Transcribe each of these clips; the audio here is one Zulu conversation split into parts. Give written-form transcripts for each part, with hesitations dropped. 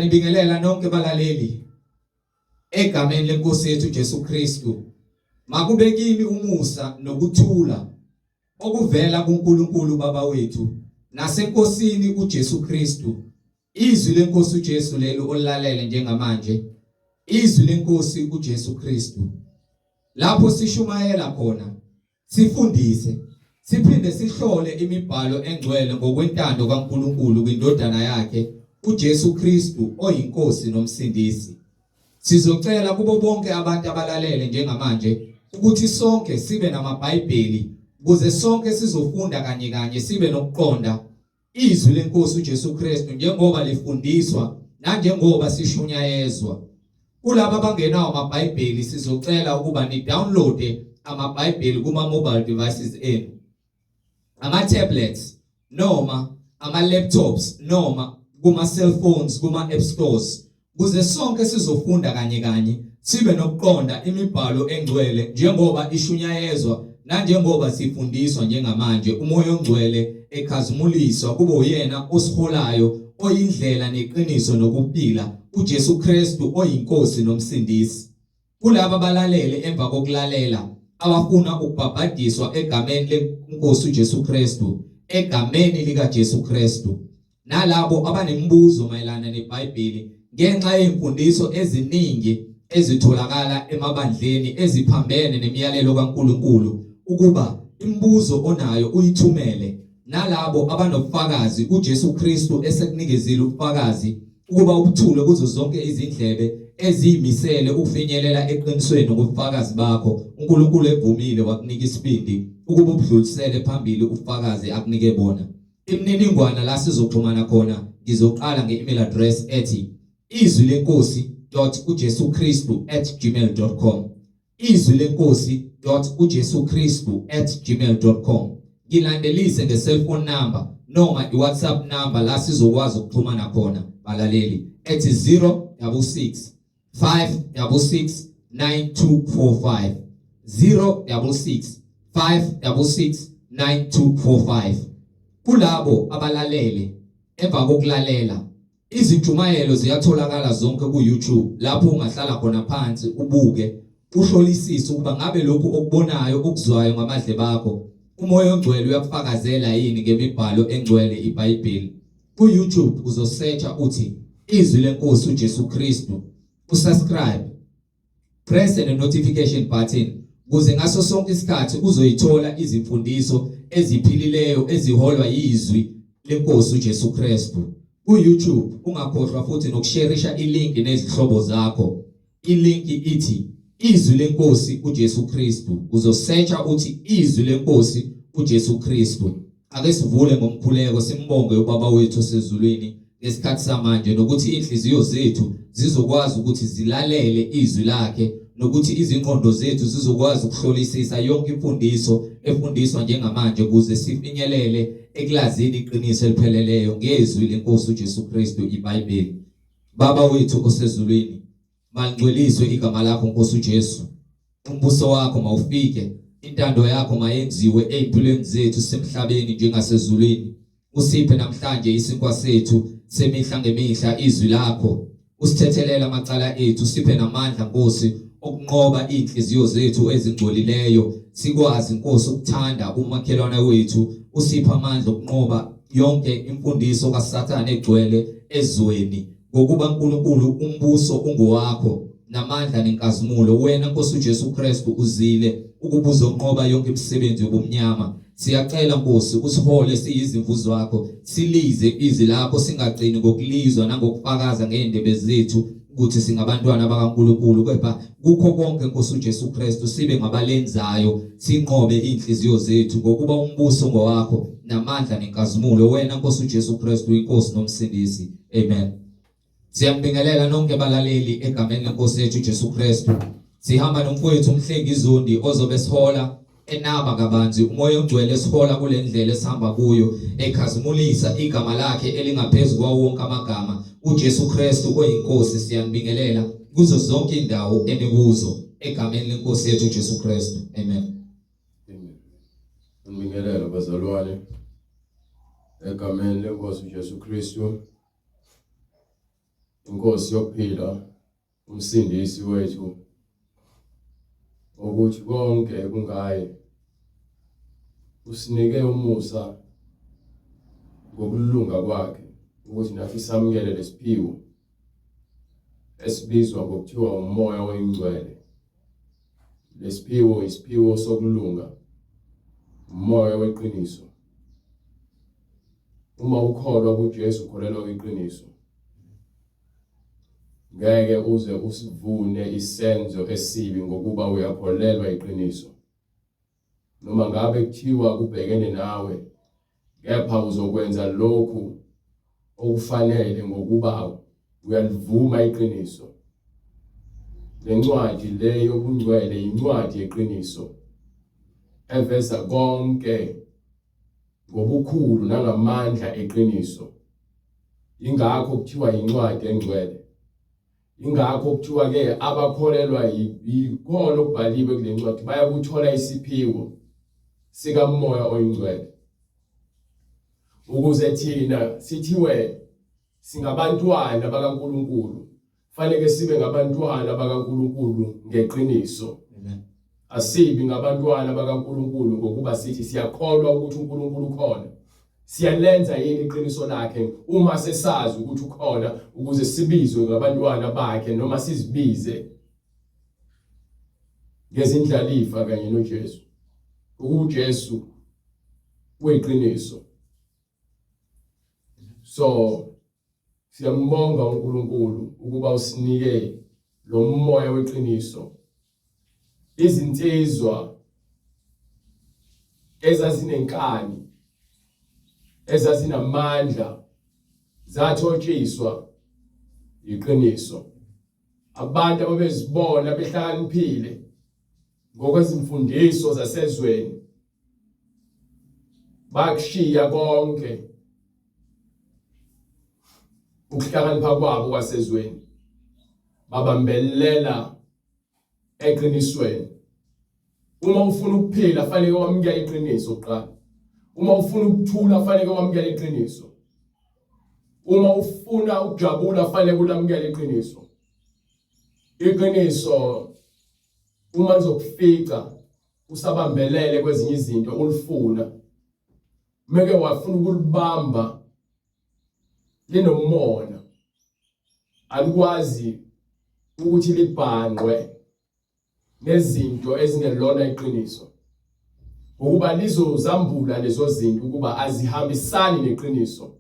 Siyanibingelela nonke balaleli egameni lenkosi yethu Jesu Kristu. Makube kini umusa nokuthula okuvela kuNkulunkulu Baba wethu naseNkosini uJesu Kristu. Izwi lenkosi uJesu leli olilalele njengamanje. Izwi lenkosi uJesu Kristu. Lapho sishumayela khona Sifundise, siphinde sihlole imibhalo engcwele ngokwentando kaNkulunkulu kwiNdodana yakhe uJesu Kristu oyiNkosi noMsindisi. Sizocela kubo bonke abantu abalalele njengamanje ukuthi sonke sibe namaBhayibheli ukuze sonke sizofunda kanye kanye sibe nokuqonda izwi lenkosi uJesu Kristu njengoba lifundiswa nanjengoba sishunyayezwa. Kulabo abangenawo amaBhayibheli sizocela ukuba ni-downloade amaBhayibheli kuma-mobile devices enu, ama-tablets noma ama-laptops noma kuma-cellphones kuma-app stores kuze sonke sizofunda kanye kanye sibe nokuqonda imibhalo engcwele njengoba ishunyayezwa nanjengoba sifundiswa njengamanje umoya ongcwele ekhazimuliswa kube uyena osiholayo oyindlela neqiniso nokuphila uJesu Kristu oyinkosi nomsindisi. Kulaba abalalele emva kokulalela abafuna ukubhabhadiswa egameni lenkosi uJesu Kristu egameni likaJesu Kristu nalabo abanemibuzo mayelana neBhayibheli ngenxa yezimfundiso eziningi ezitholakala emabandleni eziphambene nemiyalelo kaNkuluNkulu ukuba imibuzo onayo uyithumele nalabo abanobufakazi uJesu Kristu esekunikezile ubufakazi ukuba ubuthule kuzo zonke izindlebe eziyimisele ukufinyelela eqinisweni ngobufakazi bakho uNkulunkulu evumile wakunika isibindi ukuba ubudlulisele phambili ubufakazi akunike bona. Imininingwana la sizoxhumana khona ngizoqala nge-email address ethi izwi lenkosi ujesu kristu at gmail.com izwi lenkosi ujesu kristu at gmail.com ngilandelise nge-cellphone number noma i-whatsapp number la sizokwazi ukuxhumana khona balaleli ethi 066 566 9245 066 566 9245 kulabo abalalele emva kokulalela izintshumayelo ziyatholakala zonke ku YouTube lapho ungahlala khona phansi ubuke uhlolisise ukuba ngabe lokhu okubonayo okuzwayo ngamadlebe akho umoya ongcwele uyakufakazela yini ngemibhalo engcwele iBhayibheli. Ku YouTube uzosearcha uthi izwi lenkosi uJesu Kristu usubscribe press the notification button kuze ngaso sonke isikhathi uzoyithola izimfundiso eziphilileyo eziholwa yizwi lenkosi uJesu Kristu. Ku YouTube ungakhohlwa futhi nokusherisha ilink nezihlobo zakho. Ilink ithi izwi lenkosi uJesu Kristu. Uzosearcha uthi izwi lenkosi uJesu Kristu. Ake sivule ngomkhuleko simbonge uBaba wethu osezulwini ngesikhathi samanje nokuthi inhliziyo zethu zizokwazi ukuthi zilalele izwi lakhe nokuthi izingqondo zethu zizokwazi ukuhlolisisa yonke imfundiso efundiswa njengamanje ukuze sifinyelele ekulazini iqiniso elipheleleyo ngezwi lenkosi uJesu Kristu iBhayibheli. Baba wethu osezulwini, malingcweliswe igama lakho Nkosi uJesu. Umbuso wakho mawufike, intando yakho mayenziwe ezimpilweni zethu semhlabeni njengasezulwini. Usiphe namhlanje isinkwa sethu semihla ngemihla izwi lakho. Usithethelele amacala ethu, siphe namandla Nkosi okunqoba inhliziyo zethu ezingcolileyo. Sikwazi Nkosi ukuthanda umakhelwane wethu, usiphe amandla okunqoba yonke imfundiso kaSathane egcwele ezweni. Ngokuba uNkulunkulu umbuso ungowakho namandla nenkazimulo wena Nkosi uJesu Kristu uzile ukuba uzonqoba yonke imisebenzi yobumnyama. Siyacela Nkosi usihole siyizimvu zakho silize izwi lakho singagcini ngokulizwa nangokufakaza ngeendebe zethu ukuthi singabantwana bakaNkulunkulu kepha kukho konke Nkosi uJesu Kristu sibe ngabalenzayo sinqobe inhliziyo zethu ngokuba umbuso ngowakho namandla nenkazimulo wena Nkosi uJesu Kristu inkosi nomsindisi. Amen. Siyambingelela nonke balaleli egameni lenkosi yethu uJesu Kristu. Sihamba nomfowethu uMhlengi Zondi ozobe sihola enaba kabanzi umoya ongcwele sihola kule ndlela esihamba kuyo ekhazimulisa igama lakhe elingaphezulu kwawo wonke amagama uJesu Kristu oyinkosi. Siyanibingelela kuzo zonke indawo enikuzo egameni lenkosi yethu uJesu Kristu. Amen. Amen. Ngibingelele bazalwane egameni lenkosi uJesu Kristu. Inkosi yokuphila, uMsindisi wethu, ukuthi konke kungaye. Usinike umusa ngokulunga kwakhe ukuthi nathi samukele lesiphiwo esibizwa ngokuthiwa umoya oyingcwele. Lesiphiwo isiphiwo sokulunga, umoya weqiniso. Uma ukholwa kuJesu ukholelwa kwiqiniso. Ngeke uze usivune isenzo esibi ngokuba uyakholelwa iqiniso. Noma ngabe kuthiwa kubhekene nawe, kepha uzokwenza lokhu okufanele ngokuba uyalivuma iqiniso. Lencwadi le yobungcwele yincwadi yeqiniso eveza konke ngobukhulu nangamandla eqiniso. Ingakho kuthiwa yincwadi engcwele. Ingakho kuthiwa ke abakholelwa yikhona okubhaliwe kule ncwadi bayakuthola isiphiwo sikaMoya oyiNgcwele. Ukuze thina sithiwe singabantwana bakaNkulunkulu, fanele sibe ngabantwana bakaNkulunkulu ngeqiniso. Asibi ngabantwana bakaNkulunkulu ngokuba sithi siyakholwa ukuthi uNkulunkulu ukhona. Siyalenza yini iqiniso lakhe uma sesazi ukuthi ukhona ukuze sibizwe ngabantwana bakhe noma sizibize ngezindlalifa kanye noJesu? UJesu uyiqiniso. So siyambonga uNkulunkulu ukuba usinike lo moya weqiniso. Izinsizwa ezazinenkani, ezazinamandla, zathotshiswa iqiniso. Abantu ababezibona behlakaniphile ngokwezimfundiso zasezweni bakushiya konke ukuhlakanipha kwabo kwasezweni, babambelela eqinisweni. Uma ufuna ukuphila fanele wamukele iqiniso kuqala. Uma ufuna ukuthula fanele wamukele iqiniso. Uma ufuna ukujabula fanele ulamukele iqiniso. Iqiniso uma lizokufica usabambelele kwezinye izinto ulifuna, meke wafuna ukulibamba linomona, alikwazi ukuthi libhanqwe nezinto ezingelona iqiniso, ngokuba lizozambula lezo zinto ukuba azihambisani neqiniso.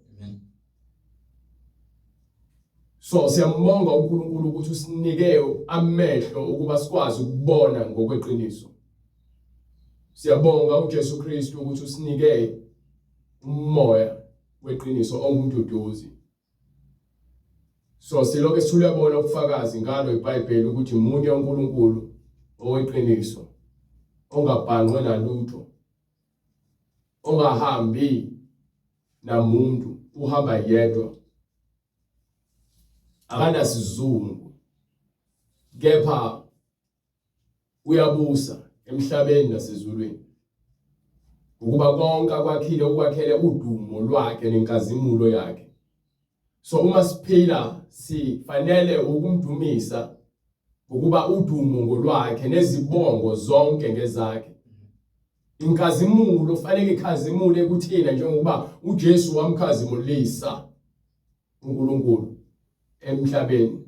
So siyambonga uNkulunkulu ukuthi usinike amehlo ukuba sikwazi ukubona ngokweqiniso. Siyabonga uJesu Kristu ukuthi usinike umoya weqiniso ongumduduzi. So silokhu sithule bona ubufakazi ngalo iBhayibheli ukuthi munye uNkulunkulu oweqiniso ongabhanqwe nalutho, ongahambi namuntu, uhamba yedwa, akanasizungu, kepha uyabusa emhlabeni nasezulwini, ukuba konke akwakhile ukwakhele udumo lwakhe nenkazimulo yakhe. So uma siphila sifanele ukumdumisa ngokuba udumo ngolwakhe nezibongo zonke ngezakhe. Inkazimulo fanele ikhazimule kuthina njengokuba uJesu wamkhazimulisa uNkulunkulu emhlabeni.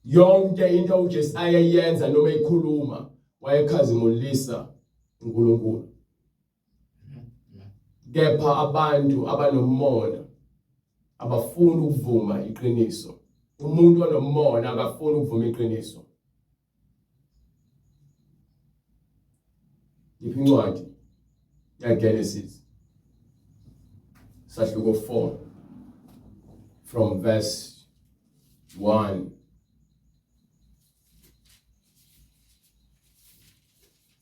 Yonke into uJesu ayeyenza noma ekhuluma wayekhazimulisa uNkulunkulu. Kepha abantu abanomona abafuni ukuvuma iqiniso. Umuntu onomona akafuni ukuvuma iqiniso. Ngiphi incwadi yaGenesis sahluko 4 from verse 1.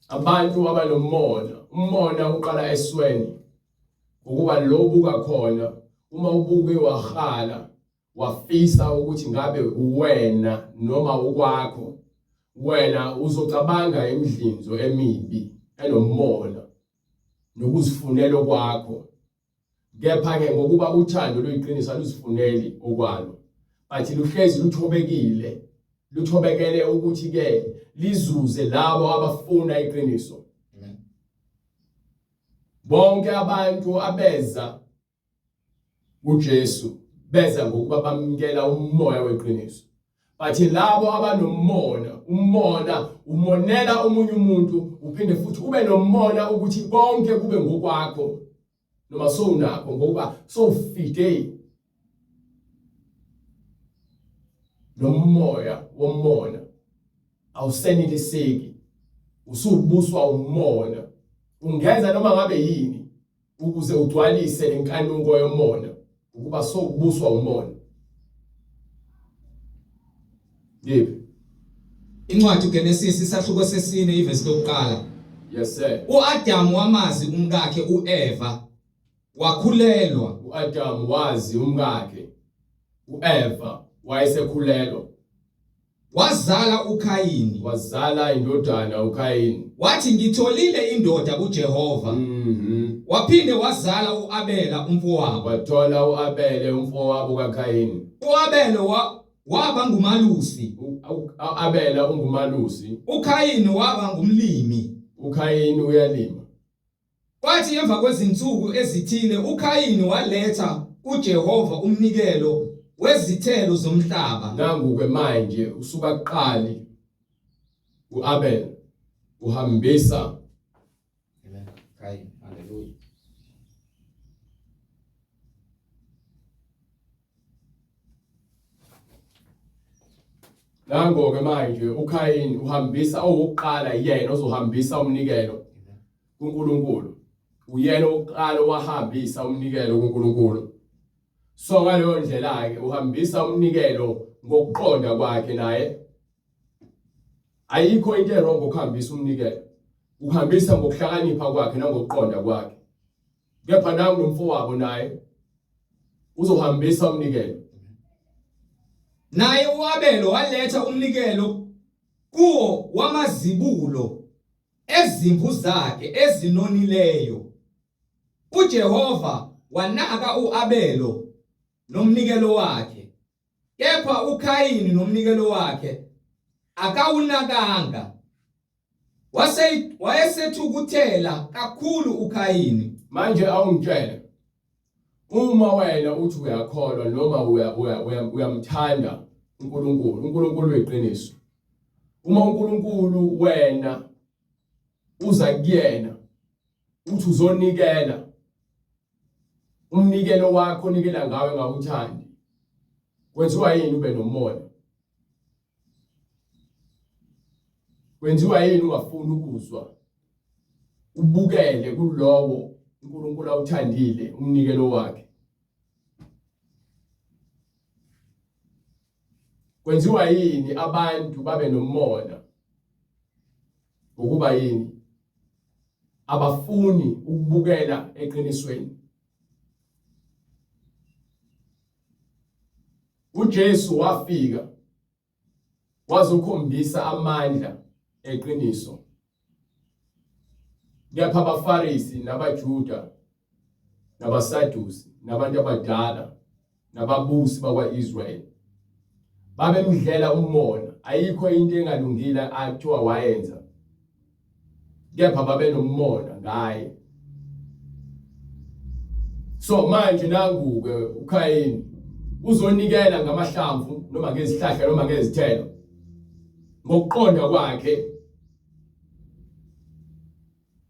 Abantu abanomona, umona uqala esweni, ukuba lo buka khona uma ubuke wahala wafisa ukuthi ngabe uwena noma ukwakho, wena uzocabanga imidlinzo emibi enomona nokuzifunela okwakho. Kepha-ke ngokuba uthando luyiqiniso aluzifuneli okwalo. But luhlezi luthobekile, luthobekele ukuthi ke lizuze labo abafuna iqiniso. Amen. Bonke abantu abeza kuJesu beza ngokuba bamukela umoya weqiniso. But labo abanomona, umona umonela omunye umuntu, uphinde futhi ube nomona ukuthi konke kube ngokwakho noma sowunakho ngokuba sowufide nomoya womona awuseneliseki, usubuswa umona, ungenza noma ngabe yini ukuze ugcwalise lenkanuko yomona ukuba sokubuswa umona. Yiphi? Incwadi uGenesis isahluko sesine ivesi lokuqala. Yes sir. UAdamu wamazi umkakhe uEva wakhulelwa. UAdamu wazi umkakhe uEva wayesekhulelwa. Wazala uKhayini. Wazala indodana uKhayini. Wathi ngitholile indoda kuJehova. Mhm. Waphinde wazala uAbela umfowabo. Wathola uAbele umfowabo kaKhayini. UAbela wa waba ngumalusi. UAbela ungumalusi. UKhayini waba ngumlimi. UKhayini uyalima. Kwathi emva kwezinsuku ezithile uKhayini waletha kuJehova umnikelo wezithelo zomhlaba. Nangu-ke manje usuka kuqali uAbel uhambisa. Amen. Kain, haleluya. Nango-ke manje uKhayini uhambisa owokuqala yena ozohambisa umnikelo kuNkulunkulu. Uyena owokuqala owahambisa umnikelo kuNkulunkulu. So ngaleyo ndlela-ke uhambisa umnikelo ngokuqonda kwakhe naye. Ayikho into erong ngokuhambisa umnikelo. Uhambisa ngokuhlakanipha kwakhe nangokuqonda kwakhe. Kepha nangu nomfowabo naye uzohambisa umnikelo. Naye uAbelo waletha umnikelo kuwo wamazibulo ezimvu zakhe ezinonileyo. UJehova wanaka uAbelo nomnikelo wakhe, kepha uKhayini nomnikelo wakhe akawunakanga. Wase wayesethukuthela kakhulu uKhayini. Manje awungitshele uma wena uthi uyakholwa noma uyamthanda uNkulunkulu, uNkulunkulu uyiqiniso. Uma uNkulunkulu wena uza kuyena uthi uzonikela umnikelo wakho onikela ngawe ngawuthandi, kwenziwa yini ube nomona? Kwenziwa yini ungafuni ukuzwa ubukele kulowo uNkulunkulu awuthandile umnikelo wakhe? Kwenziwa yini abantu babe nomona? Ngokuba yini? Abafuni ukubukela eqinisweni. UJesu wafika wazokhombisa amandla eqiniso. Kepha abaFarisi nabaJuda nabaSadusi nabantu abadala nababusi bakwa-Israyeli babemdlela umona. Ayikho into engalungile athiwa wayenza, kepha babenomona ngaye. So manje nangu-ke uKhayini uzonikela ngamahlamvu noma ngezihlahla noma ngezithelo ngokuqonda kwakhe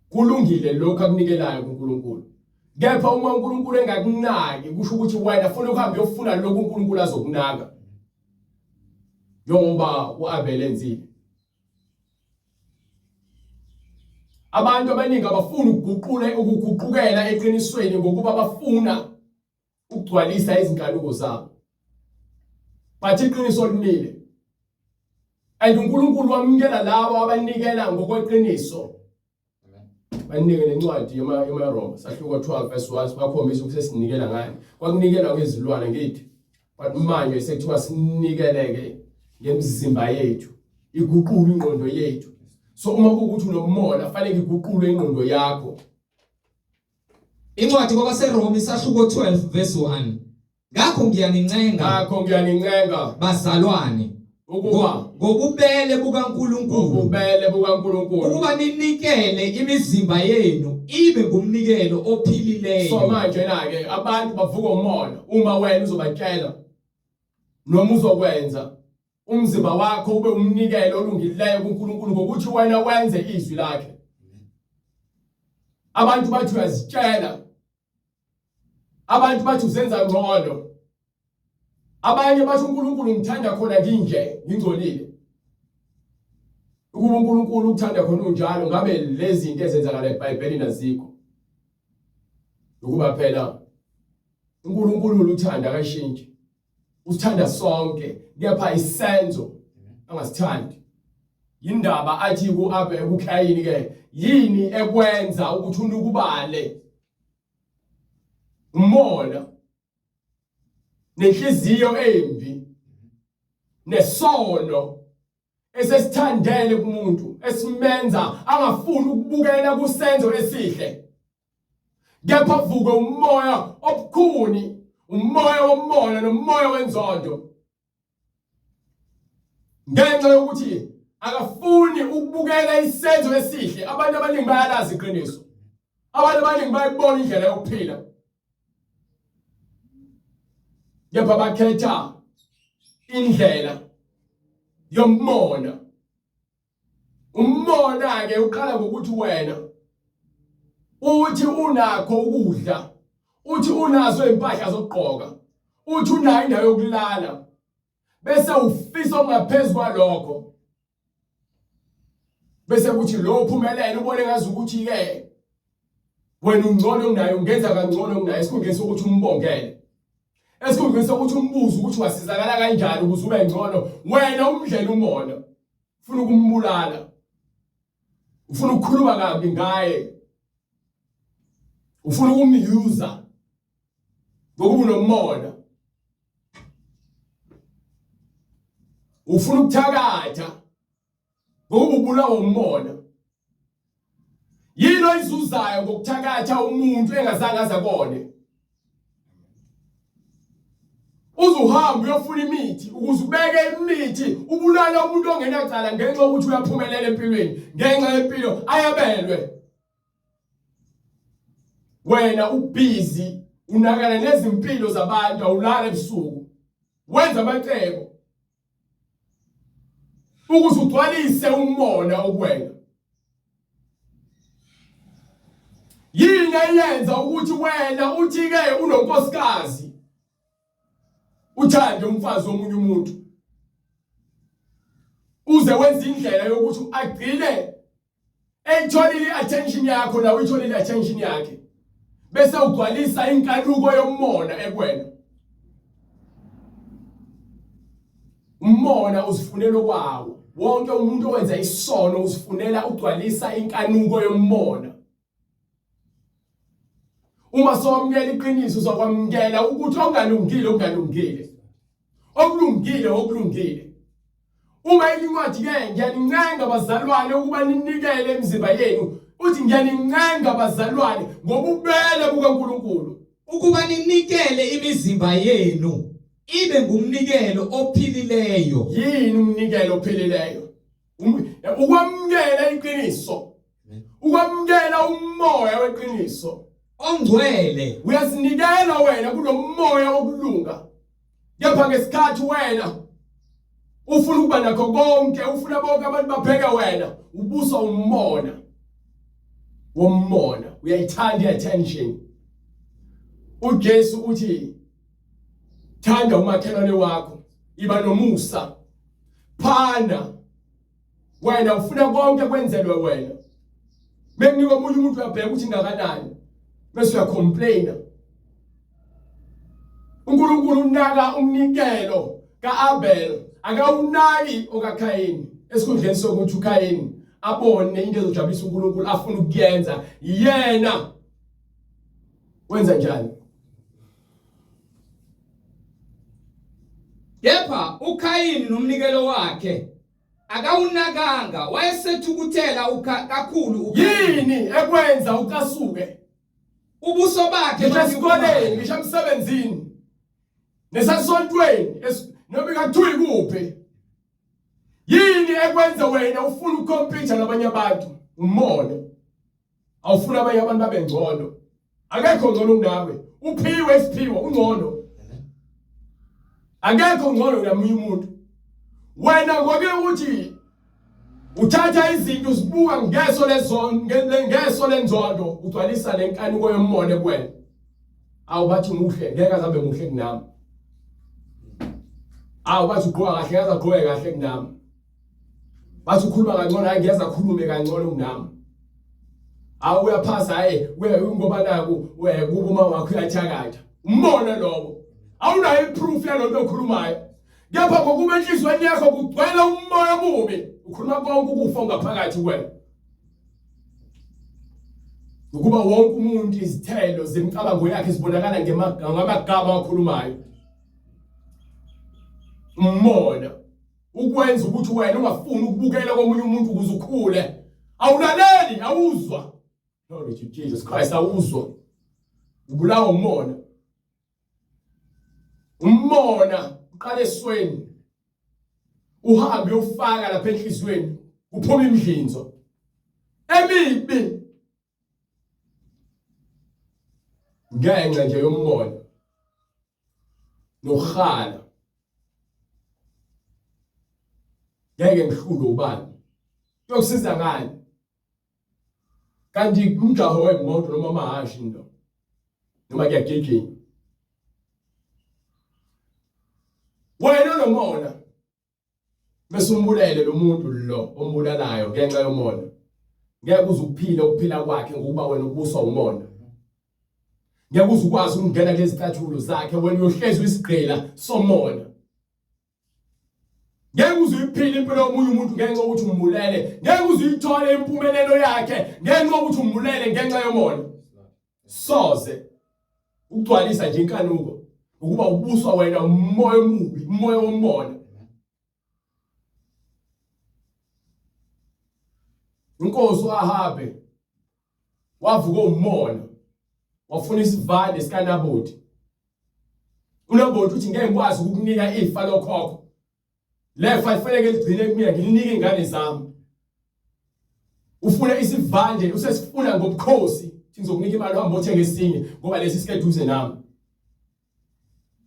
kulungile lokho akunikelayo kuNkulunkulu. Kepha uma uNkulunkulu engakunaki kusho ukuthi wena funa uhambe uyofuna lokhu uNkulunkulu azokunaka, njengoba uAbel enzile. Abantu abaningi abafuni ukuguqula ukuguqukela eqinisweni ngokuba bafuna ukugcwalisa izinkanuko zabo. But iqiniso limile. And uNkulunkulu wamukela labo abanikela ngokweqiniso. Banike nencwadi yemaRoma sahluko 12 verse 1 bakhombisa ukuthi sesinikela ngani. Kwakunikelwa ngezilwane ngithi. But manje sekuthiwa sinikeleke ngemizimba yethu. Iguqule ingqondo yethu. So uma kuwukuthi unomona fanele iguqulwe ingqondo yakho. Incwadi kwabaseRoma isahluko 12 verse 1. Ngakho ngiyanincenga. Ngakho ngiyanincenga. Bazalwane. Ukuba ngobubele bukaNkulunkulu. Ngobubele bukaNkulunkulu. Ukuba ninikele imizimba yenu ibe ngumnikelo ophilileyo. So manje na ke abantu bavuka umona uma wena uzobatshela noma uzokwenza umzimba wakho ube umnikelo olungileyo kuNkulunkulu ngokuthi wena wenze izwi lakhe. Abantu bathi uyazitshela Abantu bathi uzenza ngcono. Abanye bathi uNkulunkulu ngithanda khona nginje, ngingcolile. Ukuba uNkulunkulu ukuthanda khona unjalo ngabe lezi zinto ezenzakala eBhayibhelini azikho. Ukuba phela uNkulunkulu uluthanda akashintshi. Usithanda sonke kepha isenzo angasithandi. Yindaba athi ku-Abel kuKhayini ke yini ekwenza ukuthi unukubale umona nenhliziyo embi nesono esesithandele kumuntu esimenza angafuni ukubukela kusenzo esihle kepha vuke umoya obukhuni umoya womona nomoya wenzondo ngenxa yokuthi akafuni ukubukela isenzo esihle. Abantu abaningi bayalazi iqiniso, abantu abaningi bayibona indlela yokuphila, kepha bakhetha indlela yomona. Umona ke uqala ngokuthi wena uthi unakho ukudla, uthi unazo impahla zokugqoka, uthi unayo indawo yokulala, bese ufisa okungaphezulu kwalokho, bese kuthi lo uphumelele ubone ngazi ukuthi ke wena ungcono kunaye, ungenza kangcono kunaye, esikhundleni sokuthi umbongele, esikhundleni sokuthi umbuze ukuthi wasizakala kanjani ukuze ube ngcono, wena umdlela umona, ufuna ukumbulala, ufuna ukukhuluma kabi ngaye, ufuna ukumyuza ngokuba unomona, ufuna ukuthakatha ngokuba ubulawa umona. Yini oyizuzayo ngokuthakatha umuntu engazange aze abone? Uzuhamba uyofuna imithi ukuze ubeke imithi ubulala umuntu ongenacala ngenxa yokuthi uyaphumelela empilweni, ngenxa yempilo ayabelwe. Wena ubhizi unakana nezimpilo zabantu, awulala ebusuku wenza amacebo ukuze ugcwalise umona okuwena. Yini eyenza ukuthi wena uthi ke unonkosikazi uthande umfazi womunye umuntu uze wenze indlela yokuthi agcine eyitholile i-attention yakho nawe uyitholile i-attention yakhe, bese ugcwalisa inkanuko yomona ekwena. Umona uzifunela okwawo. Wonke umuntu owenza isono uzifunela ugcwalisa inkanuko yomona. Uma sowamukela iqiniso uzokwamukela ukuthi okungalungile okungalungile, okulungile okulungile. Uma incwadi ke ngiyanincenga bazalwane ukuba ninikele imizimba yenu, uthi ngiyanincenga bazalwane ngobubele bukaNkulunkulu ukuba ninikele imizimba yenu ibe ngumnikelo ophilileyo. Yini umnikelo ophilileyo? Ukwamukela iqiniso, ukwamukela umoya weqiniso ongcwele. Uyazinikela wena kulomoya wokulunga, kepha ngesikhathi wena ufuna ukuba nakho konke, ufuna bonke abantu babheke wena, ubuswa umona womona, uyayithanda i-attention. uJesu uthi thanda umakhelwane wakho, iba nomusa, phana. Wena ufuna konke kwenzelwe wena, bekunika omunye umuntu uyabheka ukuthi ngakanani bese uyacomplaina. uNkulunkulu unaka umnikelo kaAbel, akawunaki okaKhayini. Esikhundleni sokuthi uKhayini abone into ezojabulisa uNkulunkulu afuna ukuyenza, yena wenza njani? Kepha uKhayini nomnikelo wakhe akawunakanga, wayesethukuthela kakhulu uKhayini. Yini ekwenza ucasuke? Ubuso bakhe Ngisho esikoleni, ngisho emsebenzini. Nesasontweni noma ikathiwa ikuphi. Yini ekwenza wena ufuna ukukhompyutha nabanye abantu? Umona. Awufuna abanye abantu babe ngcono. Akekho ngcono kunawe. Uphiwe isiphiwo ungcono. Akekho ngcono kunamunye umuntu. Wena ngoke ukuthi uthatha izinto uzibuka ngeso lezondo ngeso lenzondo ugcwalisa lenkanuko yomona kuwena. Awu bathi muhle ngeke azabe muhle kunami. Awu bathi ugqoka kahle ngeke azagqoke kahle kunami. Bathi ukhuluma kangcono hayi ngeke akhulume kangcono kunami. Awu uyaphasa hayi ngoba naku kuba uma wakho uyathakatha. Umona lowo. Awunayo iproof yalonto okhulumayo. Kepha ngokuba enhliziyweni yakho kugcwele umoya omubi, ukhuluma konke ukufa ongaphakathi kuwena. Ukuba wonke umuntu izithelo zemicabango yakhe zibonakala ngamagama akhulumayo. Umona ukwenza ukuthi wena ungafuni ukubukela komunye umuntu ukuze ukhule. Awulaleli, awuzwa. Glory to Jesus Christ, awuzwa. Ubulawa umona. Umona uqala esweni. Uhambe uyofaka lapha enhliziyweni kuphuma imidlinzo emibi ngenxa nje yomona nokuhala. Ngeke ngihlulwe ubani. Kuyokusiza ngani? Kanti umjaho wemoto noma amahhashi lo noma kuyagijinywa. Wena onomona bese umbulele lo muntu lo ombulalayo ngenxa yomona. Ngeke uze ukuphile ukuphila kwakhe ngokuba wena ubuswa umona. Ngeke uze ukwazi ukungena kulezi cathulo zakhe wena uyohlezi uyisigqila somona. Ngeke uze uyiphile impilo yomunye umuntu ngenxa yokuthi umbulele. Ngeke uze uyithole impumelelo yakhe ngenxa yokuthi umbulele ngenxa yomona. Soze ukugcwalisa nje inkanuko ukuba ubuswa wena umoya omubi, umoya womona. Inkosi uAhabe wavuka umona wafuna isivande sikaNaboti. UNaboti uthi ngeke ngikwazi ukukunika ifa lokhokho. Lefa lifanele ligcine kumina ngilinike ingane zami. Ufuna isivande usesifuna ngobukhosi ngizokunika imali uhambe othenga esinye ngoba lesi sikeduze nami.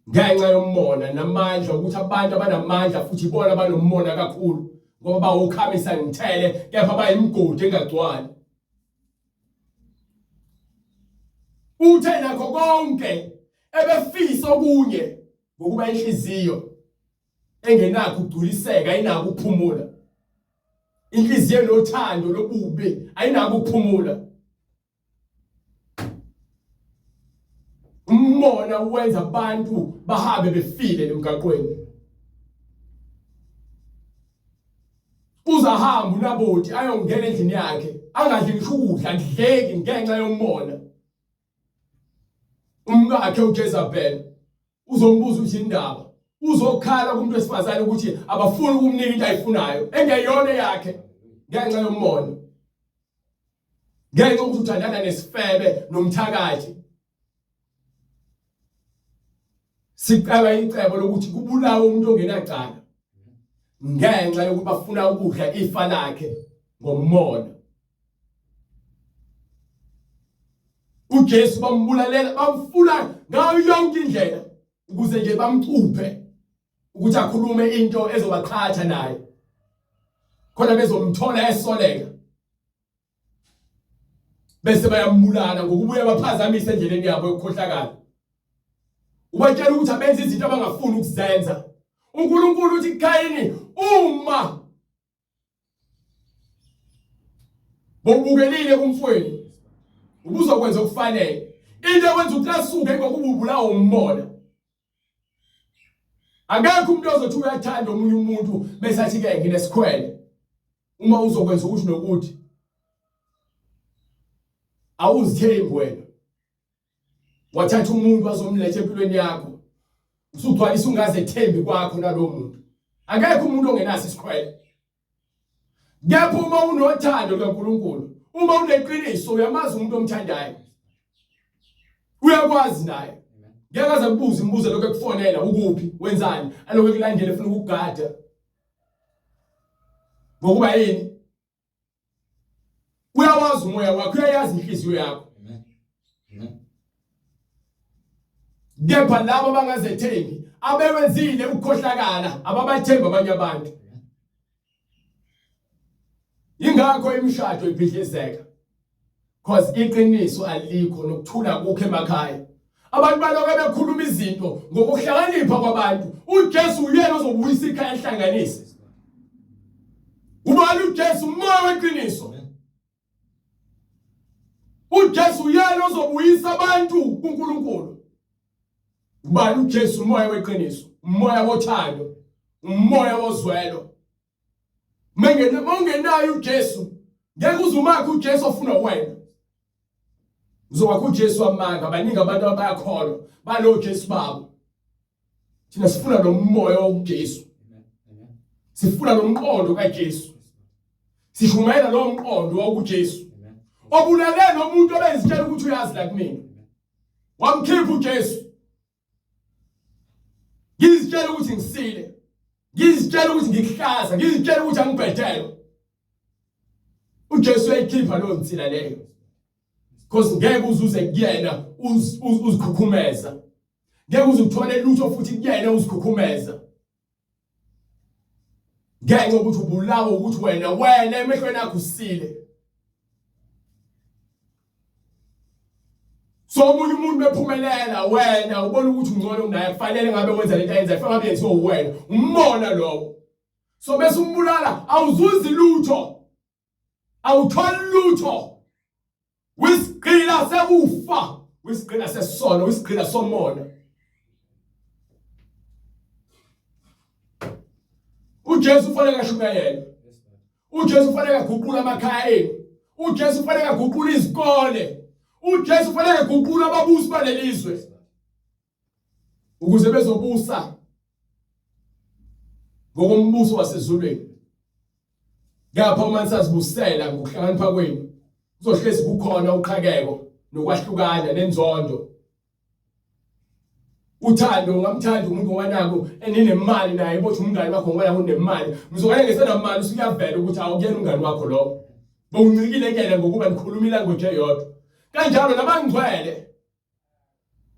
Ngenxa yomona namandla ukuthi abantu abanamandla futhi ibona abanomona kakhulu ngoba bawukhamisa ngithele kepha bayimigodi engagcwali. Uthe nakho konke ebefisa okunye ngokuba inhliziyo engenakho ukugculiseka ayinako ukuphumula. Inhliziyo enothando lobubi ayinako ukuphumula. Umona uwenza abantu bahambe befile emgaqweni. Uzahamba uNaboti ayongena endlini yakhe angadli ngisho ukudla akudleki ngenxa yomona. Umkakhe uJezebel uzombuza ukuthi indaba uzokhala kumuntu wesifazane ukuthi abafuni ukumnika into ayifunayo engeyona yakhe ngenxa yomona. Ngenxa yokuthi uthandana nesifebe nomthakathi. Sicela icebo lokuthi kubulawe umuntu ongenacala ngenxa yokuba bafuna ukudla ifa lakhe ngomona. uJesu bambulalela bamfuna ngayo yonke indlela ukuze nje bamcuphe ukuthi akhulume into ezobaqhatha naye khona bezomthola esoleka bese bayambulala ngokubuya baphazamise endleleni yabo yokukhohlakala. Ubatshela ukuthi abenze izinto abangafuni ukuzenza. uNkulunkulu uthi kuKhayini uma bobukelile kumfweni ubuzokwenza okufanele. Into ekwenza ucasuke ngokuba ubulawa umbona. Akekho umuntu ozothi uyathanda omunye umuntu bese athi ke nginesikhwele. Uma uzokwenza ukuthi nokuthi awuzithembi wena. Wathatha umuntu wazomletha empilweni yakho. Usugcwalisa ungazethembi kwakho nalowo muntu. Akekho umuntu ongenaso isikhwele. Kepha uma unothando lukaNkulunkulu, uma uneqiniso uyamazi umuntu omthandayo. Uyakwazi naye. Ngeke aze kubuze imibuzo lokho ekufonela ukuphi wenzani alokho ekulandela efuna ukugada. Ngokuba yini? Uyawazi umoya wakho, uyayazi inhliziyo yakho. Amen. Kepha labo abangazethembi abewenzile ukukhohlakala ababathemba abanye abantu. Ingakho imishado ibhidlizeka. Cause iqiniso alikho nokuthula kukho emakhaya. Abantu baloke bekhuluma izinto ngokuhlakanipha kwabantu. uJesu uyena ozobuyisa ikhaya ehlanganise. Ubani uJesu umoya weqiniso. uJesu uyena ozobuyisa abantu kuNkulunkulu. Ubani uJesu umoya weqiniso, umoya wothando, umoya wozwelo. Mengene mongenayo uJesu, ngeke uze umakhe uJesu ofuna wena. Uzokwakha uJesu amanga, baningi abantu abayakholwa balo Jesu babo. Thina sifuna lo moya wokuJesu. Sifuna lo mqondo kaJesu. Sishumayela lo mqondo wokuJesu. Obulale lo muntu obezitshela ukuthi uyazi la kumina. Wamkhipha uJesu. Ngizitshela ukuthi ngisile. Ngizitshela ukuthi ngikuhlaza, ngizitshela ukuthi angibhedelwe. uJesu uyayikhipha leyo nsila leyo. Because ngeke uzuze kuyena uzikhukhumeza. Ngeke uze uthole lutho futhi kuyena uzikhukhumeza. Ngenxa yokuthi ubulawa ukuthi wena wena emehlweni akho usile. So omunye umuntu bephumelela wena ubona ukuthi ungcono kunaye kufanele ngabe wenza lento ayenza kufanele ngabe yenziwa uwena umbona lowo so bese umbulala awuzuzi lutho awutholi lutho wisigqila sekufa wisigqila sesono wisigqila somona uJesu ufanele ashumayele uJesu ufanele aguqule amakhaya enu uJesu ufanele aguqule izikole uJesu ufanele aguqule ababusi balelizwe ukuze bezobusa ngokombuso wasezulwini ngapha uma nisazibusela ngokuhlakanipha kwenu kuzohlezi kukhona uqhakeko nokwahlukana nenzondo uthando ungamthanda umuntu ngoba naku eninemali naye bothi umngane wakho ngoba naku unemali mzukwane ngesenamali usuyavela ukuthi awukuyena umngane wakho lo bowuncikile kuyena ngokuba nikhuluma ilanguage eyodwa kanjalo nabangcwele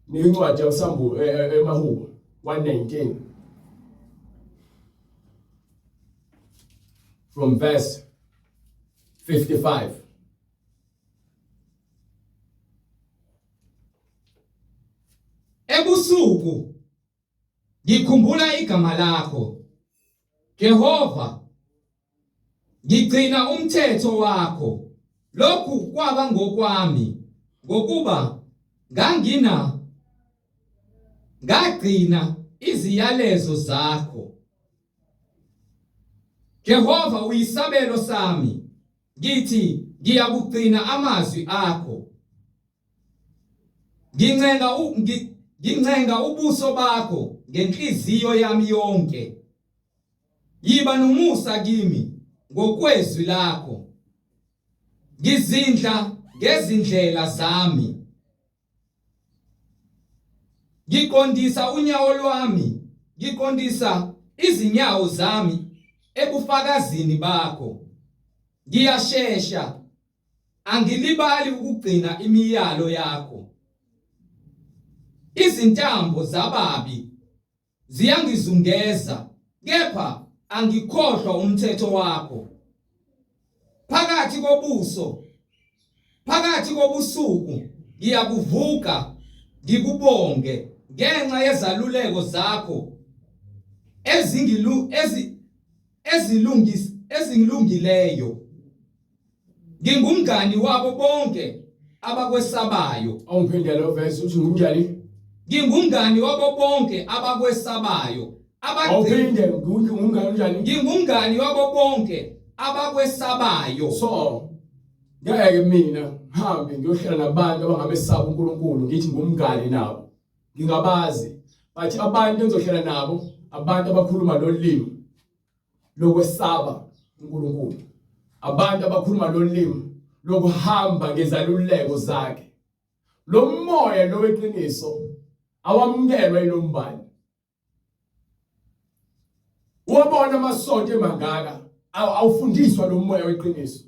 Nika incwadi yakusambu e, e, emahubo 119 from verse 55 Ebusuku ngikhumbula igama lakho Jehova Ngigcina umthetho wakho. Lokhu kwaba ngokwami ngokuba ngangina ngagcina iziyalezo zakho. Jehova uyisabelo sami. Ngithi ngiyakugcina amazwi akho. Ngincenga ngincenga ubuso bakho ngenhliziyo yami yonke. Yiba nomusa kimi ngokwezwi lakho. Ngizindla ngezindlela zami. Ngiqondisa unyawo lwami, ngiqondisa izinyawo zami ebufakazini bakho. Ngiyashesha angilibali ukugcina imiyalo yakho. Izintambo zababi ziyangizungeza, kepha angikhohlwa umthetho wakho. Phakathi kobuso, phakathi kobusuku ngiyakuvuka ngikubonge ngenxa yezaluleko zakho ezingilu ezi ezilungis ezingilungileyo. Ngingumngani wabo bonke abakwesabayo. Awungiphinde lo verse uthi ngumnjani? Ngingumngani wabo bonke abakwesabayo. Awuphinde ngumngani unjani? Ngingumngani wabo bonke abakwesabayo. So ngeke mina ngihambe ngiyohlala nabantu abangamesaba uNkulunkulu ngithi ngumngani nabo. Ngingabazi. But abantu engizohlala nabo abantu abakhuluma lolu limi lokwesaba uNkulunkulu. Abantu abakhuluma lolu limi lokuhamba ngezaluleko zakhe. Lo moya lo weqiniso Awamukelwa ilombani. Wabona amasonto emangaka awufundiswa lo moya weqiniso.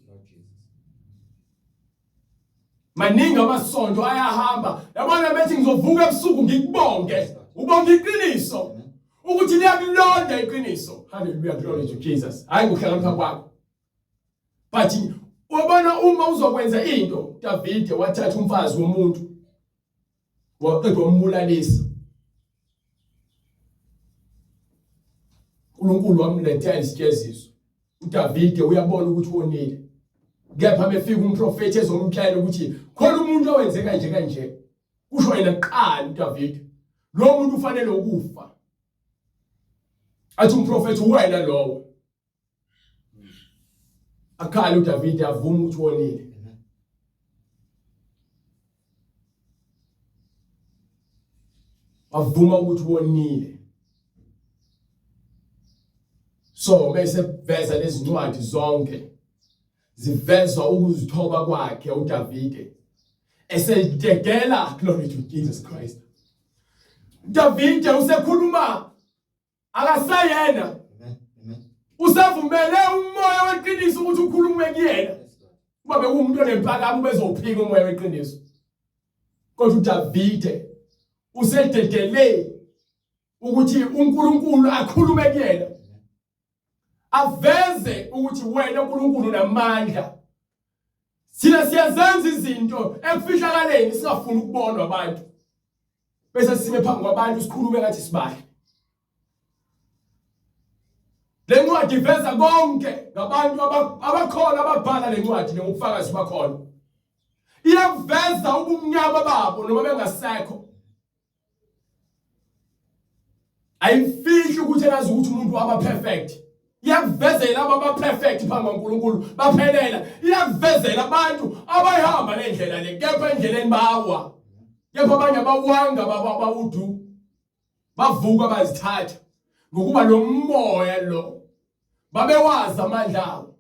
Maningi amasonto ayahamba. Yabona bethi ngizovuka ebusuku ngikubonge. Ubonga iqiniso. Ukuthi liyakulonda iqiniso. Hallelujah, glory to Jesus. Hayi ngokuhlakanipha kwakho. But wabona uma uzokwenza into, Davide wathatha umfazi womuntu. Waqeda wambulalisa. uNkulunkulu wamlethela isijeziso. uDavide uyabona ukuthi wonile. Kepha befika umprofethi ezomtshela ukuthi khona umuntu owenze kanje kanje. Kusho yena kuqala uDavide. Lo muntu ufanele ukufa. Athi umprofethi wena lowo. Akhala uDavide avuma ukuthi wonile. Wavuma ukuthi wonile. So bese veza lezincwadi zonke zivezwa ukuzithoba kwakhe uDavide esededela glory to Jesus Christ. Davide usekhuluma akaseyena usavumele umoya weqiniso ukuthi ukhulume kuyena kuba bekuwumuntu onempakamo ubezophika umoya weqiniso kodwa uDavide usededele ukuthi uNkulunkulu akhulume kuyena aveze ukuthi wena uNkulunkulu unamandla thina siyazenza izinto ekufihlakaleni singafuni ukubonwa abantu bese sime phambi kwabantu sikhulume ngathi sibahle Le ncwadi iveza konke ngabantu abakhona ababhala le ncwadi ngobufakazi bakhona. Iyakuveza ubumnyama babo noma bengasekho. Ayifihli ukuthi elazi ukuthi umuntu waba perfect. Iyakuvezela aba ba perfect phambi kwaNkulunkulu baphelela. Iyakuvezela abantu abayihamba le ndlela le kepha endleleni bawa. Kepha abanye abawanga bawudu. Bavuka bazithatha ngokuba lo moya lo babewazi amandla awo.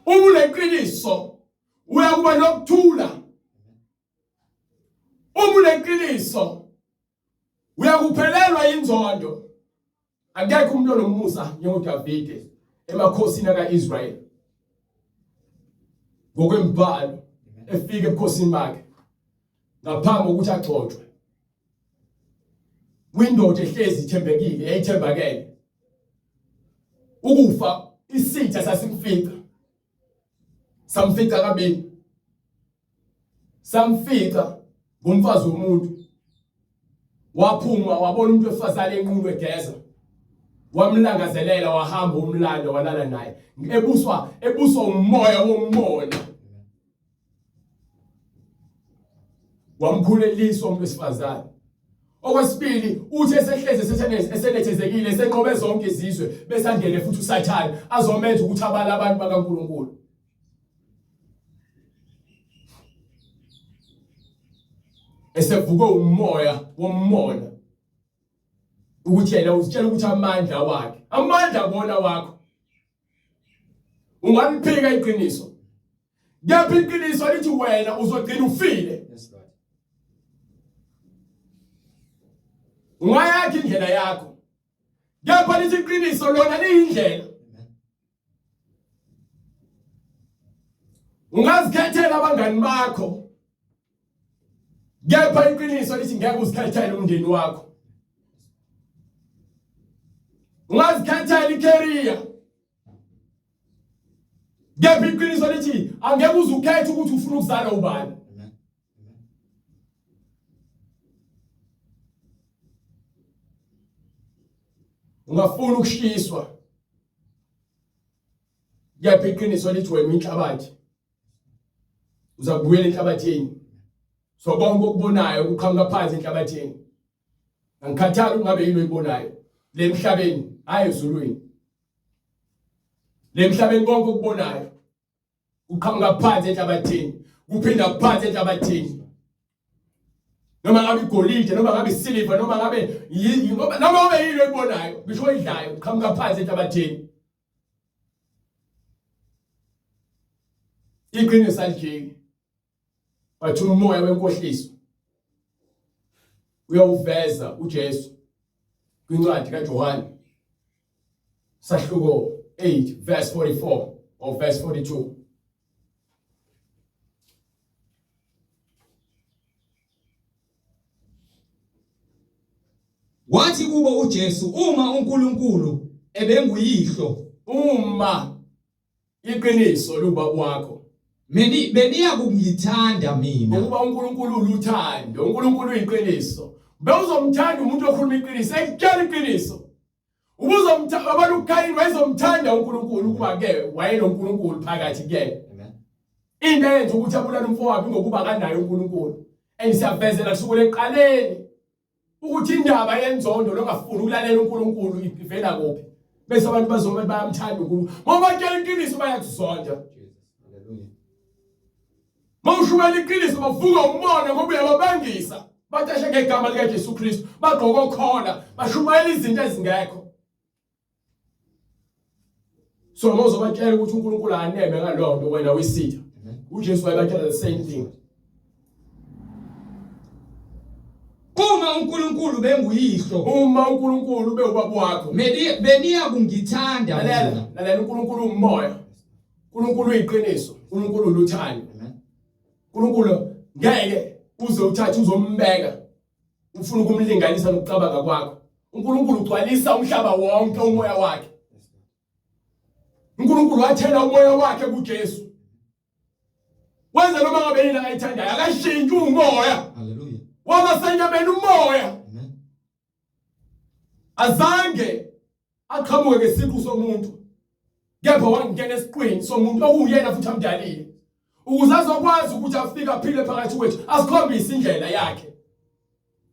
Uma uneqiniso uyakuba nokuthula. Uma uneqiniso uyakuphelelwa inzondo. Akekho umuntu onomusa njengoDavide emakhosini akaIsrayeli. Ngokwembhalo efika ebukhosini bakhe ngaphambi kokuthi agcotshwe. Kwindoda ehlezi ithembekile, yayithembakele. Ukufa isitha sasimfica. Samfica kabili. Samfica ngomfazi womuntu. Waphuma wabona umuntu wesifazane enqunu egeza. Wamlangazelela wahamba umlando walala naye. Ebuswa ebuswa umoya womona. Wamkhulelisa umuntu wesifazane. Okwesibili uthi esehlezi esenethezekile esenqobe zonke izizwe bese angene futhi uSathane azomenza ukuthi abale abantu bakaNkulunkulu. Esevukwe umoya womona ukuthi yena uzitshela ukuthi amandla wakhe amandla kona wakho ungaliphika iqiniso kepha iqiniso lithi wena uzogcina ufile ungayakha indlela yakho kepha lithi iqiniso lona liyindlela Ungazikhethela abangani bakho. Kepha iqiniso lithi ngeke uzikhethele umndeni wakho. Ungazikhethela icareer. Kepha iqiniso lithi angeke uze ukhethe ukuthi ufuna ukuzalwa ubani. Ungafuna ukushiswa. Kepha iqiniso lithi wena inhlabathi. Uzakubuyela enhlabathini. So konke okubonayo kuqhamuka phansi enhlabathini. Angikhathali ungabe yini oyibonayo le emhlabeni, hayi ezulwini. Le emhlabeni konke okubonayo kuqhamuka phansi enhlabathini, kuphinda phansi enhlabathini. Noma ngabe igolide, noma ngabe isiliva, noma ngabe noma ngabe yini oyibonayo, ngisho oyidlayo, kuqhamuka phansi enhlabathini. Iqiniso alijiki. Bathi umoya wenkohliso. Uyawuveza uJesu kwincwadi kaJohane sahluko 8 verse 44 or verse 42. Wathi kubo uJesu, uma uNkulunkulu ebenguyihlo, uma iqiniso lubaba wakho, meni beniya kungithanda mina, ngokuba uNkulunkulu uluthando, uNkulunkulu uyiqiniso. Bewuzomthanda umuntu okhuluma iqiniso, ekutshela iqiniso. Ubuzomthanda abantu uKhayini wayezomthanda uNkulunkulu ukuba ke wayenoNkulunkulu phakathi kuyena. Into eyenza ukuthi abulale umfowabo ngokuba kanaye uNkulunkulu. And siyavezela kusukela ekuqaleni ukuthi indaba yenzondo longafuni ukulalela uNkulunkulu ivela kuphi. Bese abantu bazobe bayamthanda uNkulunkulu. Ngoba batshela iqiniso bayakuzonda. Mawushumayela iqiniso bavuka umona ngoba uyababangisa. Batashe ngegama likaJesu Kristu, bagqoka okhola, bashumayela izinto ezingekho. So mawuzobatshela ukuthi uNkulunkulu aneme ngaloo nto wena uyisitha. UJesu wayebatshela the same thing. Uma uNkulunkulu benguyihlo, uma uNkulunkulu bewubaba wakho, beniya kungithanda. Lalela, lalela uNkulunkulu umoya. uNkulunkulu uyiqiniso, uNkulunkulu uluthando. uNkulunkulu ngeke uze uthathe uzombeka ufuna ukumlinganisa nokucabanga kwakho. uNkulunkulu ugcwalisa umhlaba wonke umoya wakhe. uNkulunkulu wathela umoya wakhe kuJesu. Wenza noma ngabe yini akayithandayo, akashintshi umoya. Hallelujah. Waba senyameni umoya. Amen. Azange aqhamuke ngesiqu somuntu kepha wangena esiqwini somuntu okuwuyena futhi amdalile ukuze azokwazi ukuthi afike aphile phakathi kwethu asikhombise indlela yakhe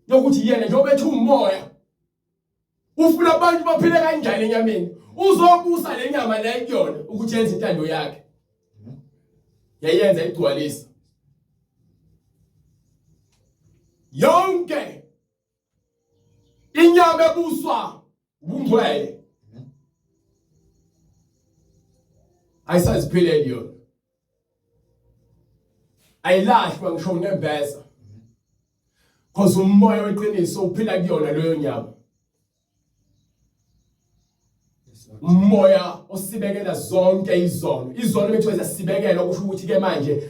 yokuthi yena njengoba ethi umoya ufuna abantu baphile kanjani enyameni uzobusa le nyama le kuyona ukuthi yenze intando yakhe yayenza igcwalisa yonke Inyama ebuswa ubungcwele ayisaziphileli yona, ayilahlwa ngisho unembeza, cause umoya weqiniso uphila kuyona leyo nyama. Umoya osibekela zonke izono, izono bethu ziyasibekela, kusho ukuthi ke manje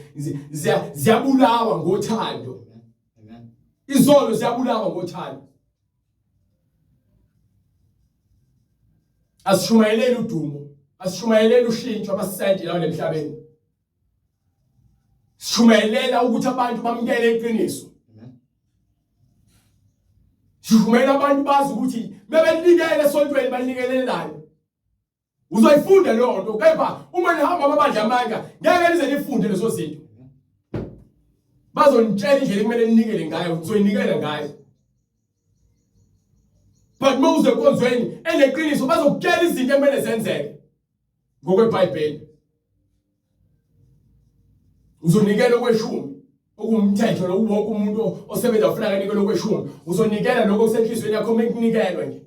ziyabulawa ngothando. Izono ziyabulawa ngothando. Asishumayeleli udumo, asishumayeleli ushintsho amasenti lawo lemhlabeni. Sishumayelela ukuthi abantu bamukele iqiniso. Sishumayela abantu bazi ukuthi bebenikele esontweni banikelelani. Uzoyifunda leyo nto kepha uma nihamba amabandla amanga ngeke nize nifunde lezo zinto. Bazonitshela indlela ekumele ninikele ngayo, uzoyinikela ngayo. But uma uze enkonzweni eneqiniso bazokutshela izinto ekumele zenzeke ngokweBhayibheli. Uzonikela okweshumi okuwumthetho lo wonke umuntu osebenza ufuna kanikele okweshumi. Uzonikela lokho okusenhliziyweni yakho mekunikelwa nje.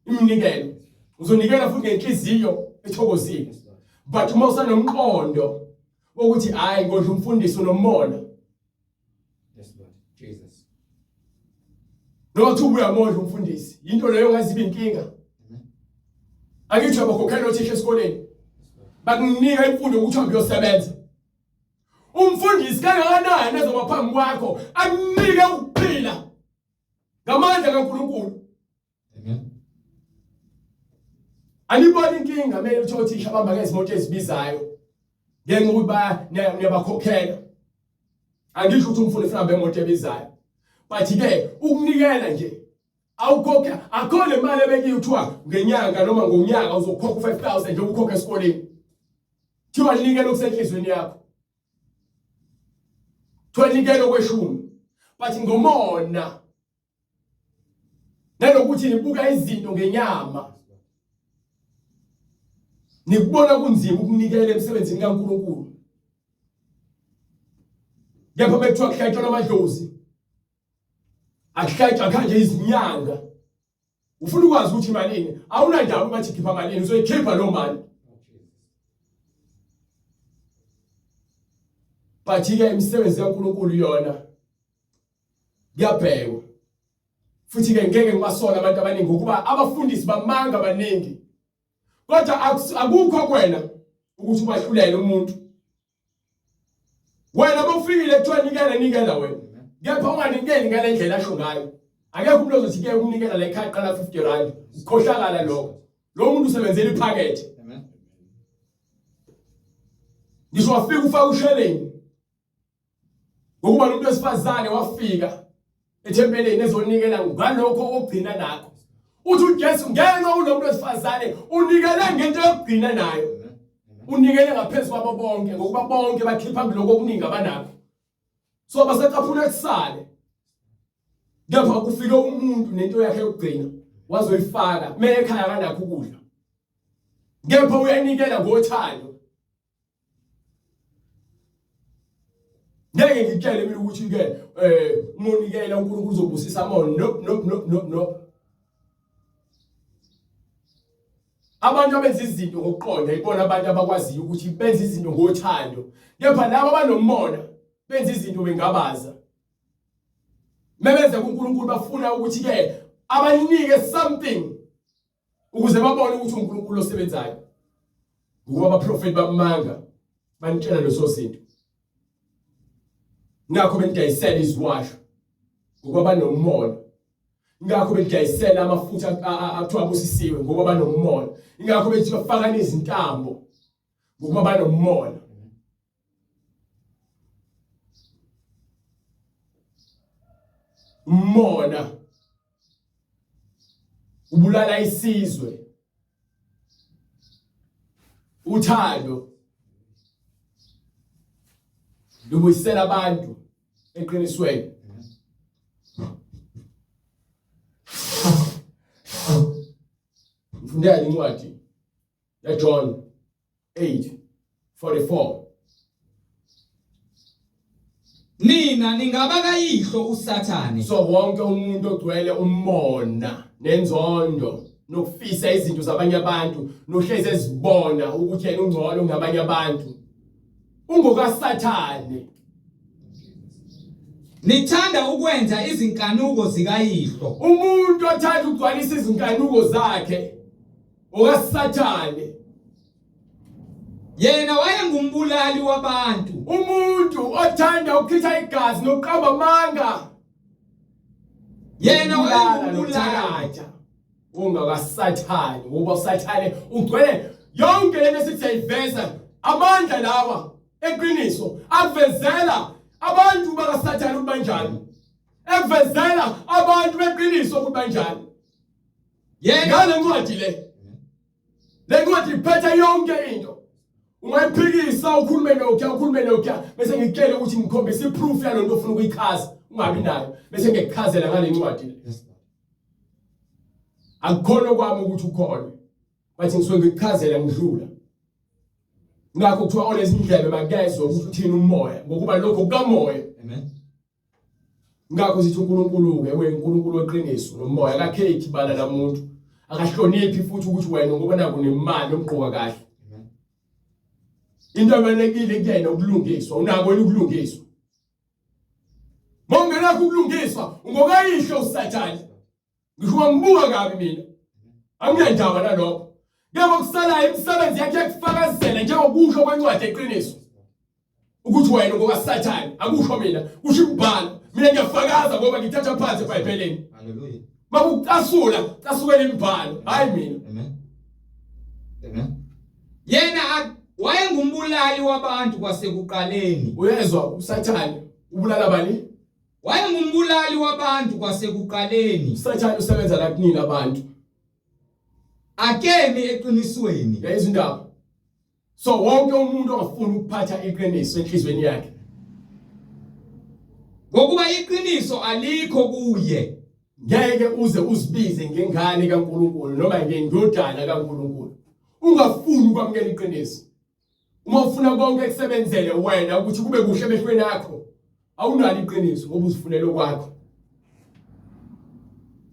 Iminikelo. Uzonikela futhi ngenhliziyo ethokozile. But uma usanomqondo wokuthi hayi ngodla umfundisi unomona. Yes Lord. Jesus. Noma kuthiwa uyamondla umfundisi, yinto leyo ongaziba inkinga. Angithi abakhokhela othisha esikoleni. Bakunika imfundo ukuthi uhambe uyosebenza. Umfundisi kangakanani ezoba phambi kwakho akunike ukuphila ngamandla kaNkulunkulu. Amen. Aniboni inkinga mele uthi othisha bamba ngezimoto ezibizayo ngenxa yokuthi baya niyabakhokhela. Angisho ukuthi umfundi ufuna ngemoto ebizayo. But ke ukunikela nje awukhokhe akho le mali ebekiwe kuthiwa ngenyanga noma ngonyaka uzokhokha u5000 nje ukhokha esikoleni. Kuthiwa nikela okusenhlizweni yakho. Kuthiwa nikela okweshumi. But ngomona nanokuthi nibuka izinto ngenyama nikubona kunzima ukunikela emsebenzini kaNkulunkulu kepha bekuthiwa kuhlatshwa amadlozi akuhlatshwa kanje izinyanga ufuna ukwazi ukuthi imalini awunandaba bathi khipha malini uzoyikhipha loo mali but ke imisebenzi kaNkulunkulu yona kuyabhekwa. Futhi ke ngeke ngibasole abantu abaningi ngokuba abafundisi bamanga abaningi. Kodwa akukho kwena ukuthi ubahlulele umuntu. Wena bawufikile kuthiwa nikela nikela wena. Kepha unganikeli ngale ndlela asho ngayo. Akekho umuntu ozothi ke ukunikela la ekhaya qala 50 rand. Ukhohlakala lokho. Lo muntu usebenzela iphakethe. Ngisho wafika ufaka usheleni. Ngokuba lo muntu wesifazane wafika ethempelini ezonikela ngalokho okugcina nakho. Uthi uJesu ngenxa kulo muntu wesifazane unikele ngento yokugcina nayo. Unikele ngaphezu kwabo bonke ngokuba bonke bakhipha kuloko okuningi abanakho. So basecaphuna kusale. Kepha kufike umuntu nento yakhe yokugcina wazoyifaka mele ekhaya akanakho ukudla. Kepha uyanikela ngothando. Ngeke ngitshele mina ukuthi ke eh umonikela uNkulunkulu uzobusisa amona no no no no no Abantu abenza izinto ngokuqonda ibona abantu abakwaziyo ukuthi benza izinto ngothando kepha laba abanomona benza izinto bengabaza Mebeze kuNkulunkulu bafuna ukuthi ke abanike something ukuze babone ukuthi uNkulunkulu osebenzayo ngokuba abaprofeti bamanga banitshela leso zinto ngakho benidayisela iziwasho ngokuba banomona ingakho bedayisela amafutha athiwa abusisiwe ngoba banomona ingakho bethi bafaka izintambo ngokuba banomona Umona ubulala isizwe. Uthando lubuyisela abantu eqinisweni. Ngifundela incwadi yaJohn 8:44. Nina ningaba kayihlo uSathane. So wonke umuntu ogcwele umona nenzondo nokufisa izinto zabanye abantu nohlezi ezibona ukuthi yena ungcono kunabanye abantu ungokaSathane. Nithanda ukwenza izinkanuko zikayihlo. Umuntu othanda ukugcwalisa izinkanuko zakhe okaSathane. Yena wayengumbulali wabantu. Umuntu othanda ukuchitha igazi nokuqamba amanga. Yena wayengumbulali. UngakaSathane, ngoba uSathane ugcwele yonke lento esithi siyayiveza amandla lawa eqiniso akuvezela abantu bakaSathane ukuthi banjani. Ekuvezela abantu beqiniso ukuthi banjani. Yena ngale ncwadi le le ncwadi iphethe yonke into ungayiphikisa ukhulume nokya ukhulume nokya bese ngikutshele ukuthi ngikhombisa iproof yalonto ofuna ukuyichaza ungabi nayo bese ngikuchazela ngale ncwadi le akukhona kwami ukuthi ukhona bathi ngisuke ngikuchazela ngidlula ngakho kuthiwa olezindlebe makezwe ukuthi uthini umoya ngokuba lokho kukamoya amen Ngakho sithi uNkulunkulu-ke uNkulunkulu weqiniso nomoya akakhethi ibala lamuntu akahloniphi futhi ukuthi wena ngoba naku nemali omgqoka kahle into ebalulekile kuyena ukulungiswa unako yini ukulungiswa mawungenakho ukulungiswa ungokayihlo usathane ngisho wangibuka kabi mina anginandaba nalokho kepha kusalayo imisebenzi yakhe yakufakazela njengokusho kwencwadi eqiniso ukuthi wena ngokaSathane akusho mina kusho imibhalo mina ngiyafakaza ngoba ngithatha phansi eBhayibhelini haleluya makucasula casukela imibhalo hayi mina amen amen yena wayengumbulali wabantu kwasekuqaleni uyezwa uSathane ubulala bani Wayengumbulali wabantu kwasekuqaleni. USathane usebenza la kunina abantu. Akemi eqinisweni. Yayizwa indaba. So wonke umuntu ongafuni ukuphatha iqiniso enhlizweni yakhe. Ngokuba iqiniso alikho kuye. Ngeke uze uzibize ngengane kaNkuluNkulu noma ngendodana kaNkuluNkulu. Ungafuni ukwamukela iqiniso. Uma ufuna konke kusebenzele wena ukuthi kube kuhle emehlweni akho, awunalo iqiniso ngoba uzifunela okwakho.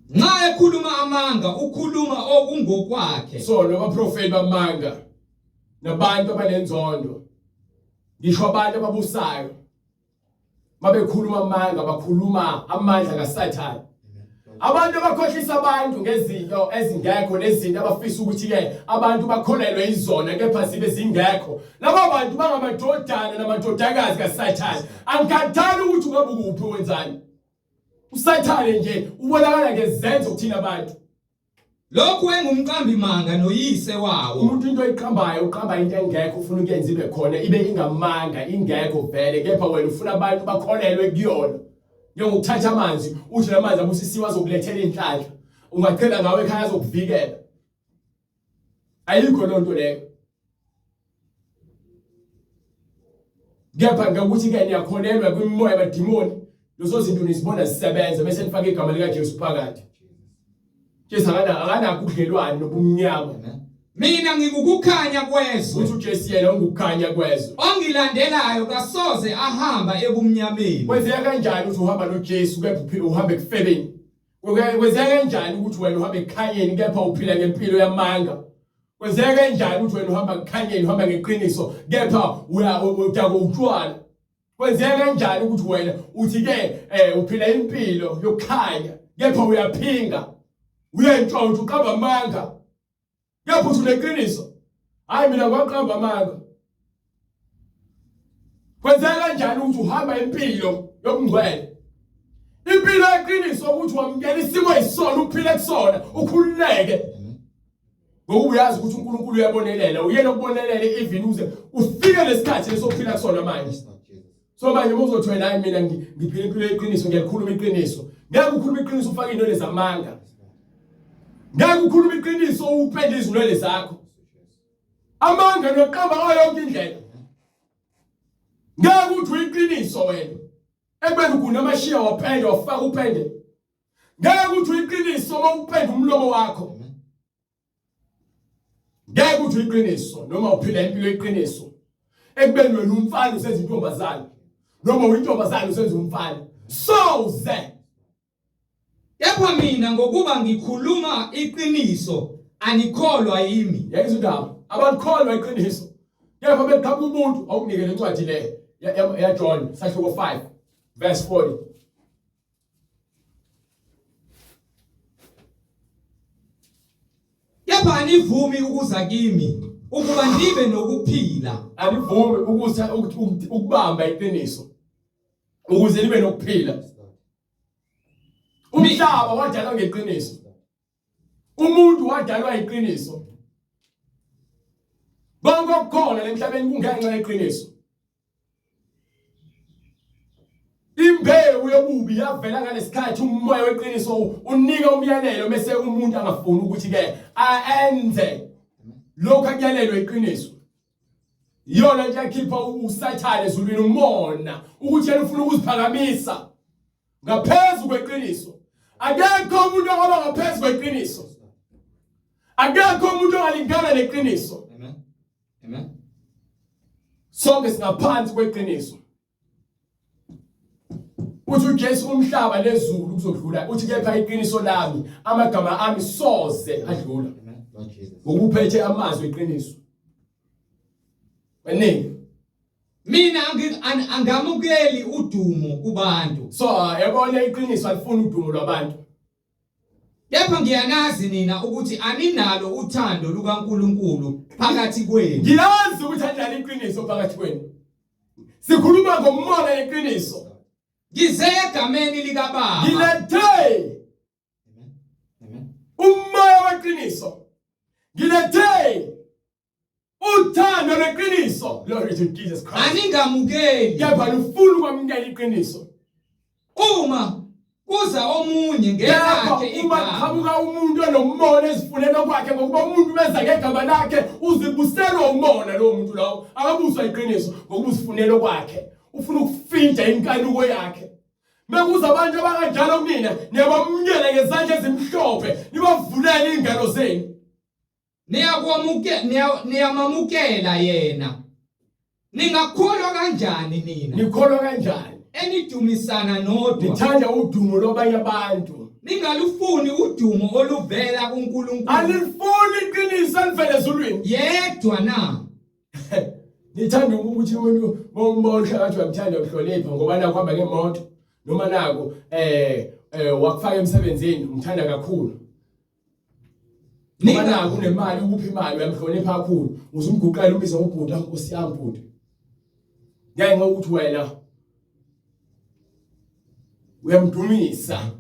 Nxa ekhuluma amanga ukhuluma okungokwakhe. So nabaprofeti bamanga nabantu abanenzondo ngisho abantu ababusayo mabekhuluma amanga bakhuluma amandla kaSathane. Abantu abakhohlisa abantu ngezinto ezingekho nezinto abafisa ukuthi ke abantu bakholelwe izona kepha zibe zingekho. Laba bantu bangamadodana namadodakazi kaSathane. Angikhathali ukuthi ungabe ukuphi wenzani. USathane nje ubonakala ngezenzo kuthina abantu. Lokhu engumqambi manga noyise wawo. Umuntu into ayiqambayo uqamba into engekho ufuna ukuyenza ibe khona ibe ingamanga ingekho vele kepha wena ufuna abantu bakholelwe kuyona. Njengokuthatha amanzi uthi lamanzi abusisiwe azokulethela inhlanhla. Ungachela ngawe ekhaya azokuvikela. Ayikho lonto leyo. Kepha ngokuthi ke niyakholelwa kwimimoya yamadimoni lezo zinto nizibona zisebenza bese nifaka igama likaJesu phakathi. Jesu akana akanakho ubudlelwane nobumnyama. Mina ngikukukhanya kwezwe. Uthi uJesu yena ungukukhanya kwezwe. Ongilandelayo kasoze ahamba ebumnyameni. Kwenzeka kanjani ukuthi uhamba noJesu kepha uhambe ekufebeni? Kwenzeka kanjani ukuthi wena uhamba ekukhanyeni kepha uphila ngempilo yamanga? Kwenzeka kanjani ukuthi wena uhamba ekukhanyeni uhamba ngeqiniso kepha udakwa utshwala? Kwenzeka kanjani ukuthi wena uthi ke eh uphila impilo yokukhanya kepha uyaphinga? Uyentshontsha uqamba amanga. Kepha uthi uneqiniso. Hayi mina ngwaqamba amanga. Kwenzeka kanjani ukuthi uhamba impilo yobungcwele? Impilo yeqiniso ukuthi wamukela isimo esisona uphile kusona ukhululeke. Ngokuba uyazi ukuthi uNkulunkulu uyabonelela, uyena okubonelele even uze ufike lesikhathi lesophila kusona manje. So manje uma uzothi wena hayi mina ngiphila impilo yeqiniso ngiyalikhuluma iqiniso. Ngeke ukhulume iqiniso ufake inwele zamanga. Ngeke ukhulume iqiniso upende izinwele zakho. Amanga noqamba ngayo yonke indlela. Ngeke uthi uyiqiniso wena. Ekubeni ugunda amashiya wapenda wafaka upende. Ngeke uthi uyiqiniso uma upenda umlomo wakho. Ngeke uthi uyiqiniso noma uphila impilo yeqiniso. Ekubeni wena umfana usenza intombazane noma uyintombazane usenza umfana. Soze Kepha mina ngokuba ngikhuluma iqiniso anikholwa yimi. Yayizwa indaba. Abalikholwa iqiniso. Kepha beqhamuka umuntu awukunike le ncwadi le yaJohn sahluko 5 verse 40. Kepha anivumi ukuza kimi ukuba nibe nokuphila. Anivumi ukuza ukubamba iqiniso ukuze nibe nokuphila. Umhlaba wadalwa ngeqiniso. Umuntu wadalwa iqiniso. Konke okukhona emhlabeni kungenxa yeqiniso. Imbewu yobubi yavela ngalesikhathi umoya weqiniso unika umyalelo bese umuntu angafuni ukuthi ke aenze lokho akuyalelwe iqiniso. Iyona nje yakhipha uSathane ezulwini umona ukuthi yena ufuna ukuziphakamisa ngaphezu kweqiniso. Akekho umuntu ongaba ngaphezu kweqiniso. Akekho umuntu ongalingana neqiniso. Amen. Amen. Sonke singaphansi kweqiniso. Uthi uJesu umhlaba nezulu kuzodlula uthi kepha iqiniso lami amagama ami soze adlula. Ngokuphethe amazwi eqiniso. Baningi. Mina angamukeli udumo kubantu. So yabona iqiniso alifuni udumo lwabantu. Kepha ngiyanazi nina ukuthi aninalo uthando lukaNkulunkulu phakathi kwenu. Ngiyazi ukuthi anjani iqiniso phakathi kwenu. Sikhuluma ngomona yeqiniso. Ngize egameni likaBaba. Ngilethe umoya weqiniso. Ngilethe uthando lweqiniso. Glory to Jesus Christ. Aningamukeli. Kepha lufuna ukwamukela iqiniso. Uma kuza omunye ngelakhe uma qhamuka umuntu onomona ezifunela kwakhe ngokuba umuntu beza ngegama lakhe uzibuselwa umona lowo muntu lowo akabuzwa iqiniso ngokuba uzifunela kwakhe ufuna ukufinja inkanuko yakhe mekuza abantu abakanjalo kunina niyabamukela ngezandla ezimhlophe nibavulele ingalo zenu Niyakwamukela niyamamukela yena. Ningakholwa kanjani nina? Nikholwa kanjani? Enidumisana nodwa. Nithanda udumo lwabanye abantu. Ningalufuni udumo oluvela kuNkulunkulu. Alifuni iqiniso elivela ezulwini. Yedwa na? Nithanda ukuthi umuntu bombona ngathi uyamthanda uhlonipha ngoba nakho hamba ngemoto noma nako eh Wakufaka emsebenzini, umthanda kakhulu. Ngoba naku unemali, ukuphi imali, uyamhlonipha kakhulu. Uzumguqela umbize ngobhuti, Nkosi yami bhuti. Ngenxa yokuthi wena uyamdumisa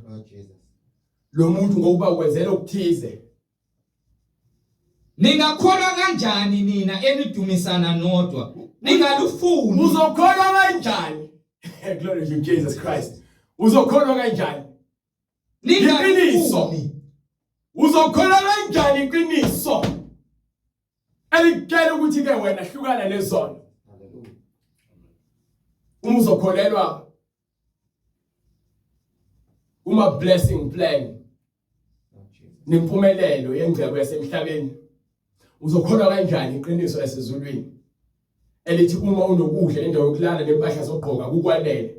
lo muntu ngokuba ukwenzela okuthize. Ningakholwa kanjani nina enidumisana nodwa ningalufuni? Uzokholwa kanjani? Glory to Jesus Christ. Uzokholwa kanjani? Ningalufuni. Uzokholwa kanjani iqiniso elikutshela ukuthi ke wena hlukana nezono? Uma uzokholelwa uma blessing plan nempumelelo yengcebo yasemhlabeni, uzokholwa kanjani iqiniso esezulwini elithi uma unokudla nendawo yokulala nempahla zokugqoka kukwanele?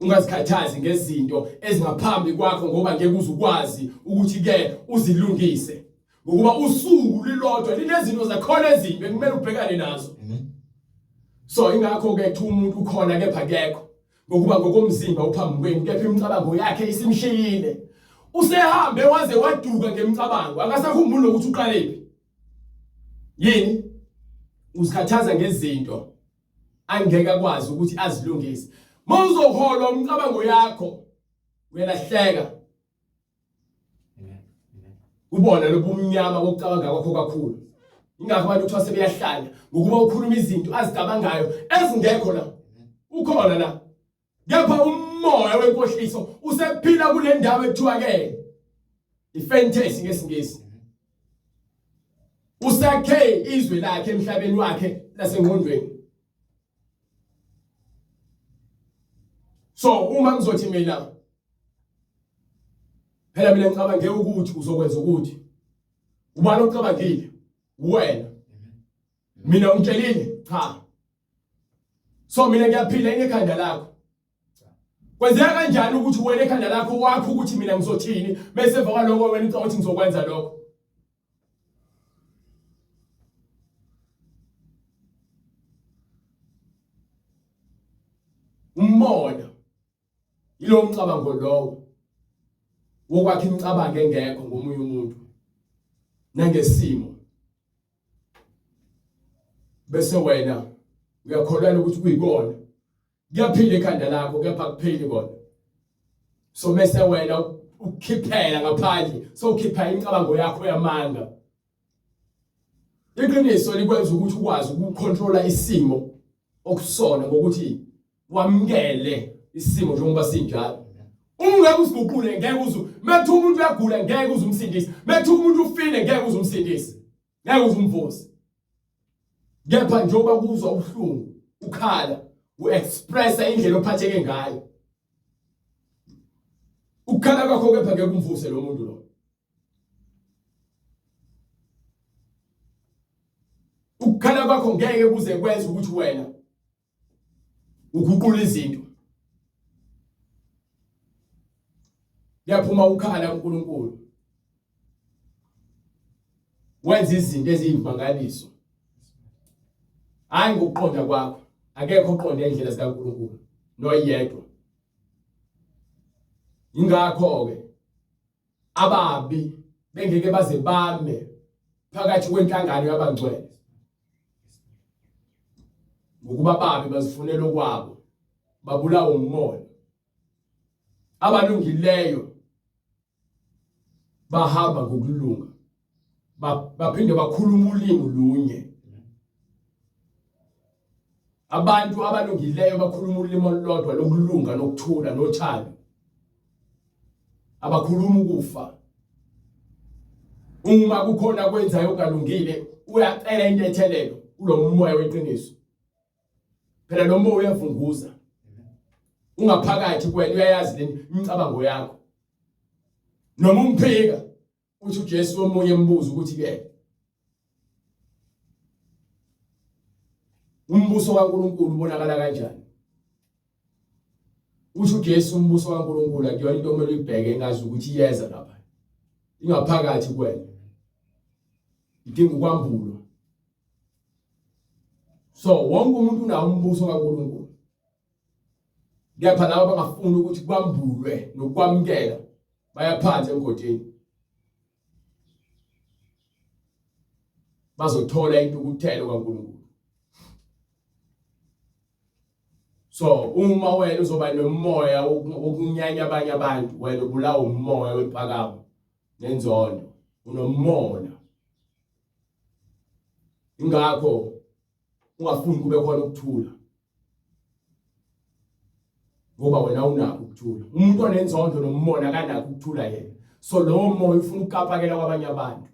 Ungazikhathazi ngezinto ezingaphambi kwakho ngoba ngeke uzukwazi ukuthi ke uzilungise, ngokuba usuku lilodwa linezinto zakhona ezimbi ekumele ubhekane nazo. So ingakho ke kuthiwa umuntu ukhona kepha akekho, ngokuba ngokomzimba uphambi kwenu kepha imicabango yakhe isimshiyile. Usehambe waze waduka ngemicabango, akasakhumbuli nokuthi uqalephi. Yini? Uzikhathaza ngezinto angeke akwazi ukuthi azilungise. Mawuzoholwa umcabango yakho uyalahleka. Ubona lobumnyama bokucabanga kwakho kakhulu. Ingakho abantu kuthiwa sebeyahlanya ngokuba ukhuluma izinto azicabangayo ezingekho la. Ukhona la. Kepha umoya wenkohliso usephila kule ndawo ekuthiwa ke ifantasy ngesiNgisi. Usakhe izwe lakhe emhlabeni wakhe lasengqondweni. So uma ngizothi mina phela mina ngicabange ukuthi uzokwenza ukuthi, ubani ocabangile? Wena. Mina ungitshelile? Cha. So mina ngiyaphila inekhanda lakho. Kwenzeka kanjani ukuthi wena ekhanda lakho wakho ukuthi mina ngizothini bese emva kwaloko wena ucabanga ukuthi ngizokwenza lokho? Umona yilowo mcabango lowo wokwakha imicabango engekho ngomunye umuntu nangesimo, bese wena uyakholelwa ukuthi kuyikona kuyaphila ekhanda lakho, kepha kupheli kona. So mese wena ukukhiphela ngaphandle, so ukhipha imicabango yakho yamanga. Iqiniso likwenza ukuthi ukwazi ukucontrola isimo okusona ngokuthi wamukele isimo njengoba sinjalo. Uma ungeke uziguqule, ngeke uzu methu umuntu uyagula, ngeke uze umsindise. Methu umuntu ufile, ngeke uze umsindise, ngeke uze umvuse. Kepha njengoba kuzwa ubuhlungu, ukhala, uexpressa indlela ophatheke ngayo. Ukukhala kwakho kepha ngeke umvuse lo muntu lo. Ukukhala kwakho ngeke kuze kwenze ukuthi wena uguqula izinto. Kuyaphuma ukhala kuNkulunkulu, wenza izinto eziyimangaliso, hayi ngokuqonda kwakho. Akekho oqonde indlela zikaNkulunkulu noyedwa. Ingakho ke ababi bengeke baze bame phakathi kwenhlangano yabangcwele, ngokuba babi bazifunela okwabo, babulawa umona. Abalungileyo bahamba ngokulunga, baphinde bakhuluma ulimi lunye. Abantu abalungileyo bakhuluma ulimi olulodwa lokulunga nokuthula nothando, abakhuluma ukufa. Uma kukhona kwenzayo okungalungile, uyacela intethelelo kulo moya weqiniso. Phela lo moya uyavunguza, ungaphakathi kuwena, uyayazi le imicabango yakho. Noma umphika, uthi uJesu omunye embuzo ukuthi ke umbuso kaNkulunkulu ubonakala kanjani? Uthi uJesu umbuso kaNkulunkulu akuyona into okumele uyibheke engazi ukuthi iyeza lapha, ingaphakathi kuwena, idinga ukwambulwa. So wonke umuntu unawo umbuso kaNkulunkulu. Kepha laba abangafuni ukuthi kwambulwe nokwamukela bayaphansi emgodini. Bazothola intukuthelo kaNkulunkulu. So uma wena uzoba nomoya wokunyanya abanye abantu, wena ubulawa umoya wempakamo nenzondo, unomona. Ingakho ungafuni kube khona ukuthula. Ngoba wena unakho ukuthula. Umuntu onenzondo nomona akanakho ukuthula yena. So lowo moya ufuna ukukapakela kwabanye abantu.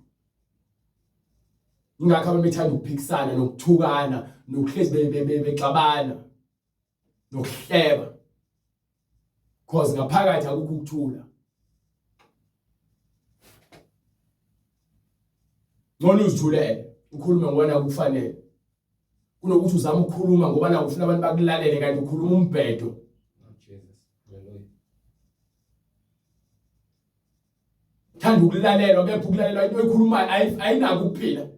Ingakho abantu bethanda ukuphikisana nokuthukana nokuhlezi bexabana nokuhleba. Cause ngaphakathi akukho ukuthula. Ngcono uzithulele ukhulume ngoba naku kufanele. Kunokuthi uzame ukukhuluma ngoba naku ufuna abantu bakulalele kanti ukhuluma umbhedo. Thanda ukulalelwa kepha ukulalelwa into oyikhulumayo ayinako ukuphila.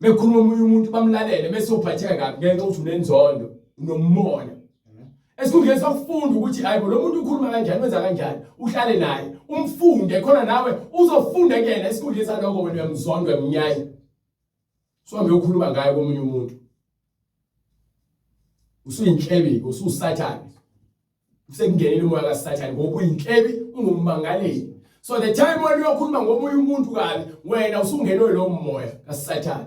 Bekhuluma omunye umuntu bamlalele bese uphatheka kabi ngenxa ukuthi unenzondo, unomona. Esikhundleni sokufunda ukuthi hayibo lo muntu ukhuluma kanjani wenza kanjani, uhlale naye, umfunde khona nawe uzofunda kuyena esikhundleni saloko wena uyamzonda uyamnyanya. Suhambe ukhuluma ngaye komunye umuntu. Usuyinhlebiko, ususathane. Usekungenile umoya kaSathane ngoba uyinhlebi ungummangaleli. So the time when uyokhuluma ngomunye umuntu kabi wena usungenwe lo moya kaSathane.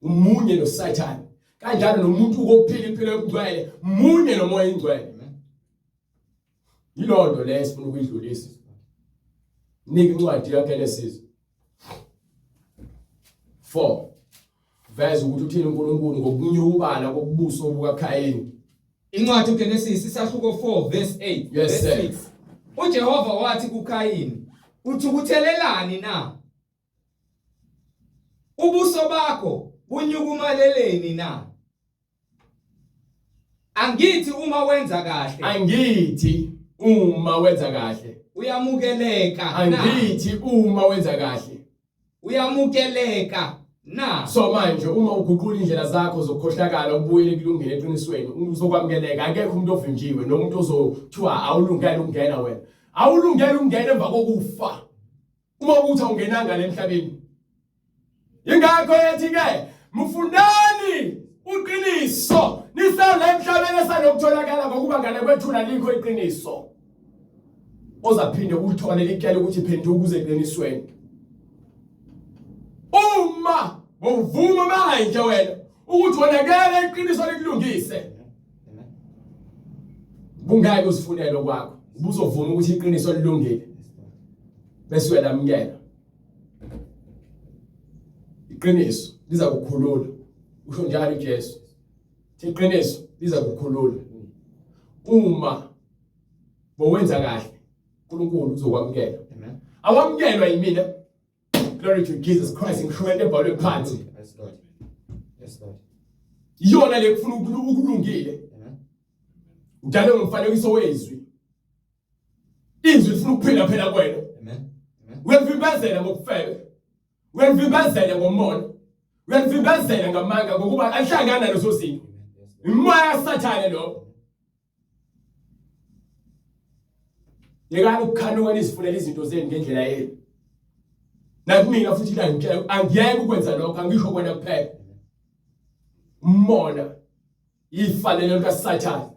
Umunye noSathane. Kanjalo nomuntu kokuphila impilo yobungcwele munye nomoya ingcwele. Yilonto le esifuna ukuyidlulisa. Nika incwadi kaGenesis 4 veza ukuthi uthini uNkulunkulu ngokunyukubala kokubuso bukaKhayini. Incwadi uGenesis isahluko 4 verse 8 yes, verse 6. UJehova wathi kuKhayini, uthukuthelelani na? Ubuso bakho bunyukumaleleni na? Angithi uma wenza kahle. Angithi uma wenza kahle. Uyamukeleka na? Angithi uma wenza kahle. Uyamukeleka na? So manje uma uguqula indlela zakho zokukhohlakala ubuyele ekulungeni eqinisweni uzokwamukeleka akekho umuntu ovinjiwe nomuntu ozothiwa awulungele ukungena wena. Awulungele ukungena emva kokufa. Uma ukuthi awungenanga le emhlabeni. Ingakho yethi ke mufunani uqiniso nisale emhlabeni esanokutholakala ngokuba ngale kwethuna likho iqiniso. Ozaphinde ulithole likutshela ukuthi phenduka uze eqinisweni. Uma bowuvuma manje wena ukuthi wonakele iqiniso likulungise. Bungeke uzifunele okwakho. Ubuzovuma ukuthi iqiniso lilungile. Bese uyalamukela. Iqiniso liza kukhulula. Usho njalo uJesu. Iqiniso liza kukhulula. Uma bowenza kahle uNkulunkulu uzokwamukela. Amen. Awamukelwa yimina. Glory to Jesus Christ ngisho into ebhalwe phansi. Yes Lord. Yes Lord. Iyona le kufuna ukulungile. Amen. Udalwe ngomfanekiso wezwi. Izwi lifuna ukuphila phela kuwena. Amen. Amen. Uyavimbezela ngokufebe. Uyavimbezela ngomona. Uyavimbezela ngamanga ngokuba alihlangana nalezo zinto. Imoya kaSathane lo. Yekani ukukhanuka nizifunele izinto zenu ngendlela yenu. Nakumina futhi la ngitshela angiyeke ukwenza lokho angisho kwena kuphela. Umona ifanele likaSathane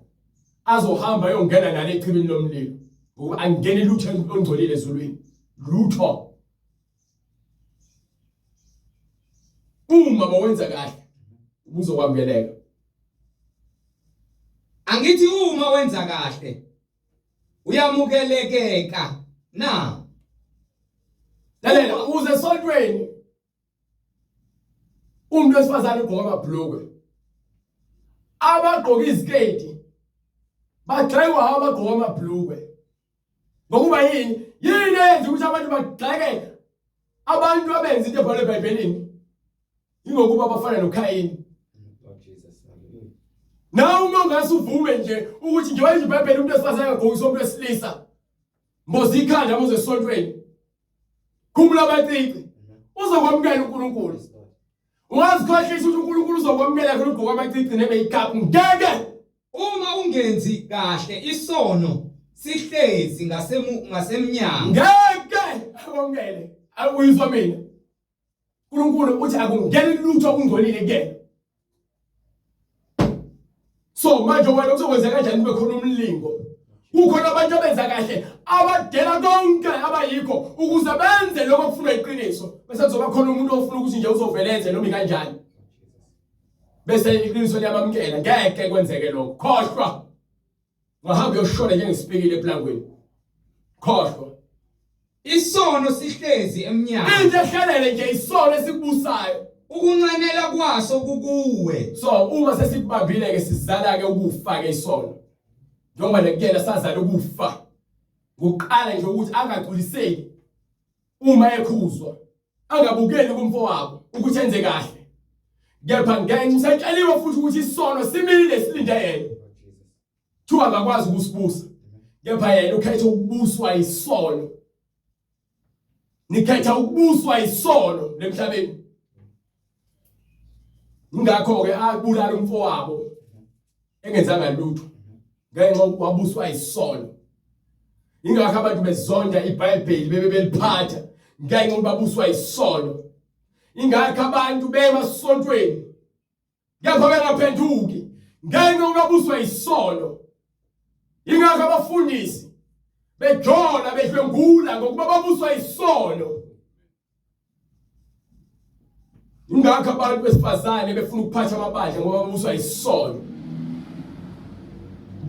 azohamba ayongena nale echibini lomlilo ngokuba angene lutho ongcolile ezulwini lutho. Uma bowenza kahle ubuzokwamukeleka. Angithi uma wenza kahle uyamukelekeka na? Lalela uze esontweni umuntu wesifazane ugqoka amabhlukwe abagqoka iziketi bagxekwa abagqoka amabhlukwe ngokuba yini yini eyenza ukuthi abantu bagxeke abantu abenza into ebhalwe eBhayibhelini ingokuba bafana noKhayini nawe uma ungase uvume nje ukuthi njengoba nje iBhayibheli umuntu wesifazane angagqokisa umuntu wesilisa mboza ikhanda muze esontweni khumula abacici uzokwamukela uNkulunkulu ungazikhohlisa ukuthi uNkulunkulu uzokwamukela khona ugqoka amacici ne-makeup ngeke. Uma ungenzi kahle isono sihlezi ngasemu ngasemnyango. Ngeke akwamukele. Akuyizwa mina. uNkulunkulu uthi akungeni lutho okungcolile kuyena. So manje wena kuzokwenza kanjani kube khona umlingo? Kukhona abantu abenza kahle abadela konke abayikho ukuze benze lokho okufunwa iqiniso. Bese kuzoba khona umuntu ofuna ukuthi nje uzovele enze noma kanjani. Bese iqiniso liyabamkela ngeke kwenzeke lokho. Khohlwa. Wahamba uyoshona njengesipikile eplangweni. Khohlwa. Isono sihlezi emnyango. Into ehlelele nje isono esikubusayo. Ukunxanela kwaso kukuwe. So uma sesikubambile ke sizala ke ukufa ke isono. Njengoba nekuyena sazala ukufa. Ngokuqala nje ukuthi angagculiseki uma ekhuzwa. Angabukeli kumfowabo ukuthi enze kahle. Kepha ngenxa usetsheliwe futhi ukuthi isono simile silinde yena. Kuthiwa akakwazi ukusibusa. Kepha yena ukhetha ukubuswa isono. Nikhetha ukubuswa isono lemhlabeni. Ingakho ke abulala umfowabo engenzanga lutho ngenxa wabuswa isono. Ingakho abantu bezonda iBhayibheli bebe beliphatha ngenxa babuswa isono. Ingakho abantu bemasontweni Kepha bengaphenduki ngenxa yokubuswa isono. Ingakho abafundisi bejola bedlwengula ngokuba babuswa isono. Ingakho abantu besifazane befuna ukuphatha amabandla ngoba babuswa isono.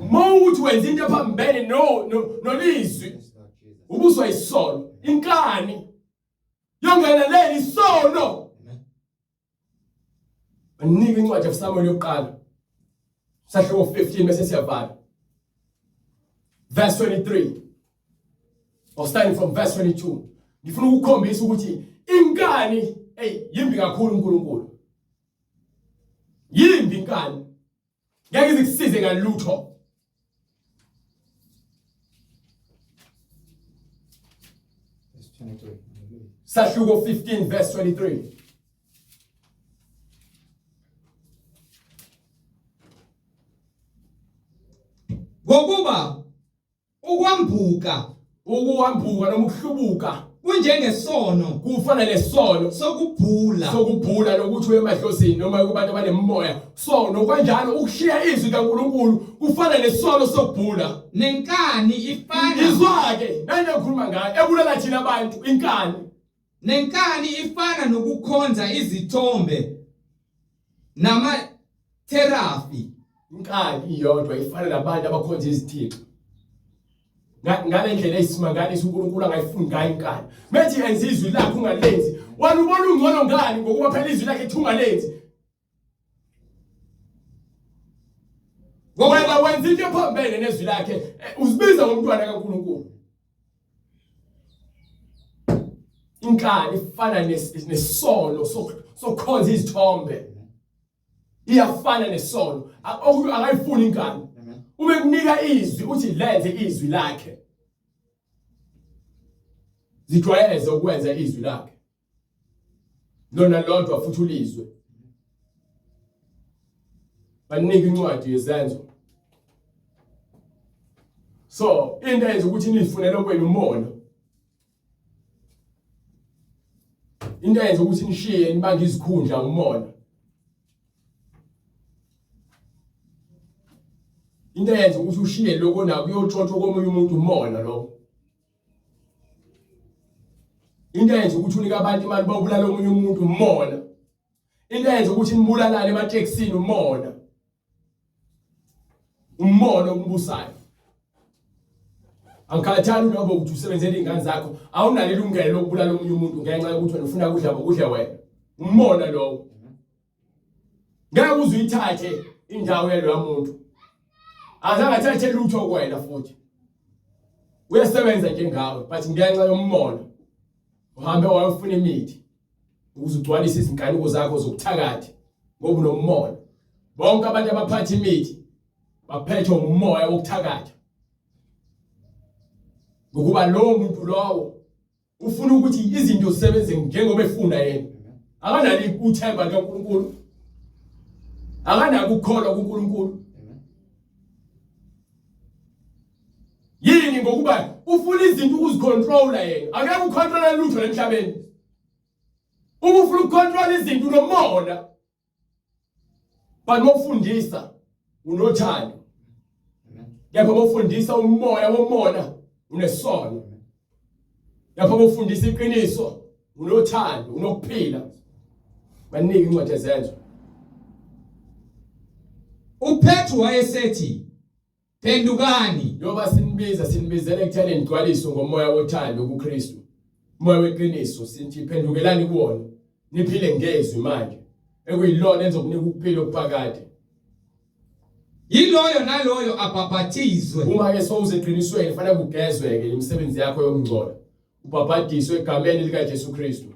Uma uthi wenza into ephambene no nolizwi ubuswa isono, inkani yongenelela isono. Anike incwadi yaSamuel yokuqala. Sahluko 15 bese siyavala. Verse 23. Or starting from verse 22. Ngifuna ukukhombisa ukuthi inkani hey yimbi kakhulu uNkulunkulu. Yimbi inkani. Ngeke izikusize ngalutho. Sahluko 15 verse 23. Ngokuba Ukwambuka, ukuhambuka noma ukuhlubuka kunjengesono kufana nesono sokubhula sokubhula nokuthi uye emadlozini noma kubantu abanemimoya so nokwanjalo ukushiya izwi kaNkuluNkulu kufana nesono sokubhula nenkani ifana izwa-ke nani engikhuluma ngayo ebulala thina abantu inkani nenkani ifana nokukhonza izithombe nama terafi inkani iyodwa ifana nabantu abakhonza izithixo ngale ndlela eyisimangaliso uNkulunkulu angayifuni ngayo inkani methi enza izwi lakhe ungalenzi wena ubona ungcono ngani ngokuba phela izwi lakhe ethi ungalenzi Ngoba wenza into ephambene nezwi lakhe eh, uzibiza ngomntwana kaNkulunkulu Inkani ifana nesono sokukhonza izithombe iyafana nesono akayifuni inkani uma ekunika izwi uthi lenze izwi lakhe zijwayeze ukwenza izwi lakhe lona lodwa futhi ulizwe banika incwadi yezenzo so into eyenza ukuthi nizifunele kwenu umona into eyenza ukuthi nishiye nibange izikhundla umona into eyenza ukuthi ushiye lokho nako uyotshontshwa komunye umuntu umona lokho into eyenza ukuthi unike abantu imali bawubulala omunye umuntu umona into eyenza ukuthi nibulalane ematekisini umona umona okubusayo angikhathali noma ukuthi usebenzele izingane zakho awunalo ilungelo lokubulala omunye umuntu ngenxa yokuthi wena ufuna ukudla ngokudla wena umona lowo ngeke uze uyithathe indawo yaloya muntu azange athathe lutho kuwena futhi uyasebenza njengawe but ngenxa yomona uhambe wayofuna imithi ukuze ugcwalise izinkanuko zakho zokuthakatha ngoba unomona bonke abantu abaphatha imithi baphethwe umoya wokuthakatha ngokuba lowo muntu lowo ufuna ukuthi izinto zisebenze njengoba efuna yena akanalo uthemba likaNkulunkulu akanako ukukholwa kuNkulunkulu Yini ngokuba ufuna izinto ukuzicontrola yena. Akeke ucontrola lutho emhlabeni. Uma ufuna ukucontrola izinto unomona. But mawufundisa unothando. Kepha mawufundisa umoya womona unesono. Lapho mawufundisa iqiniso unothando, unokuphila. Baningi incwadi ezenzo. UPetru wayesethi Phendukani. Njengoba sinibiza sinibizela ekutheni nigcwaliswe ngomoya wothando kuKristu. Umoya weqiniso sithi phendukelani kuwona. Niphile ngezwi manje ekuyilona enzokunika ukuphila okuphakade. Yiloyo naloyo abhabhathizwe. Uma ke sowuze eqinisweni fanele kugezwe ke imisebenzi yakho yokungcola. Ubhabhadiswe egameni likaJesu Kristu.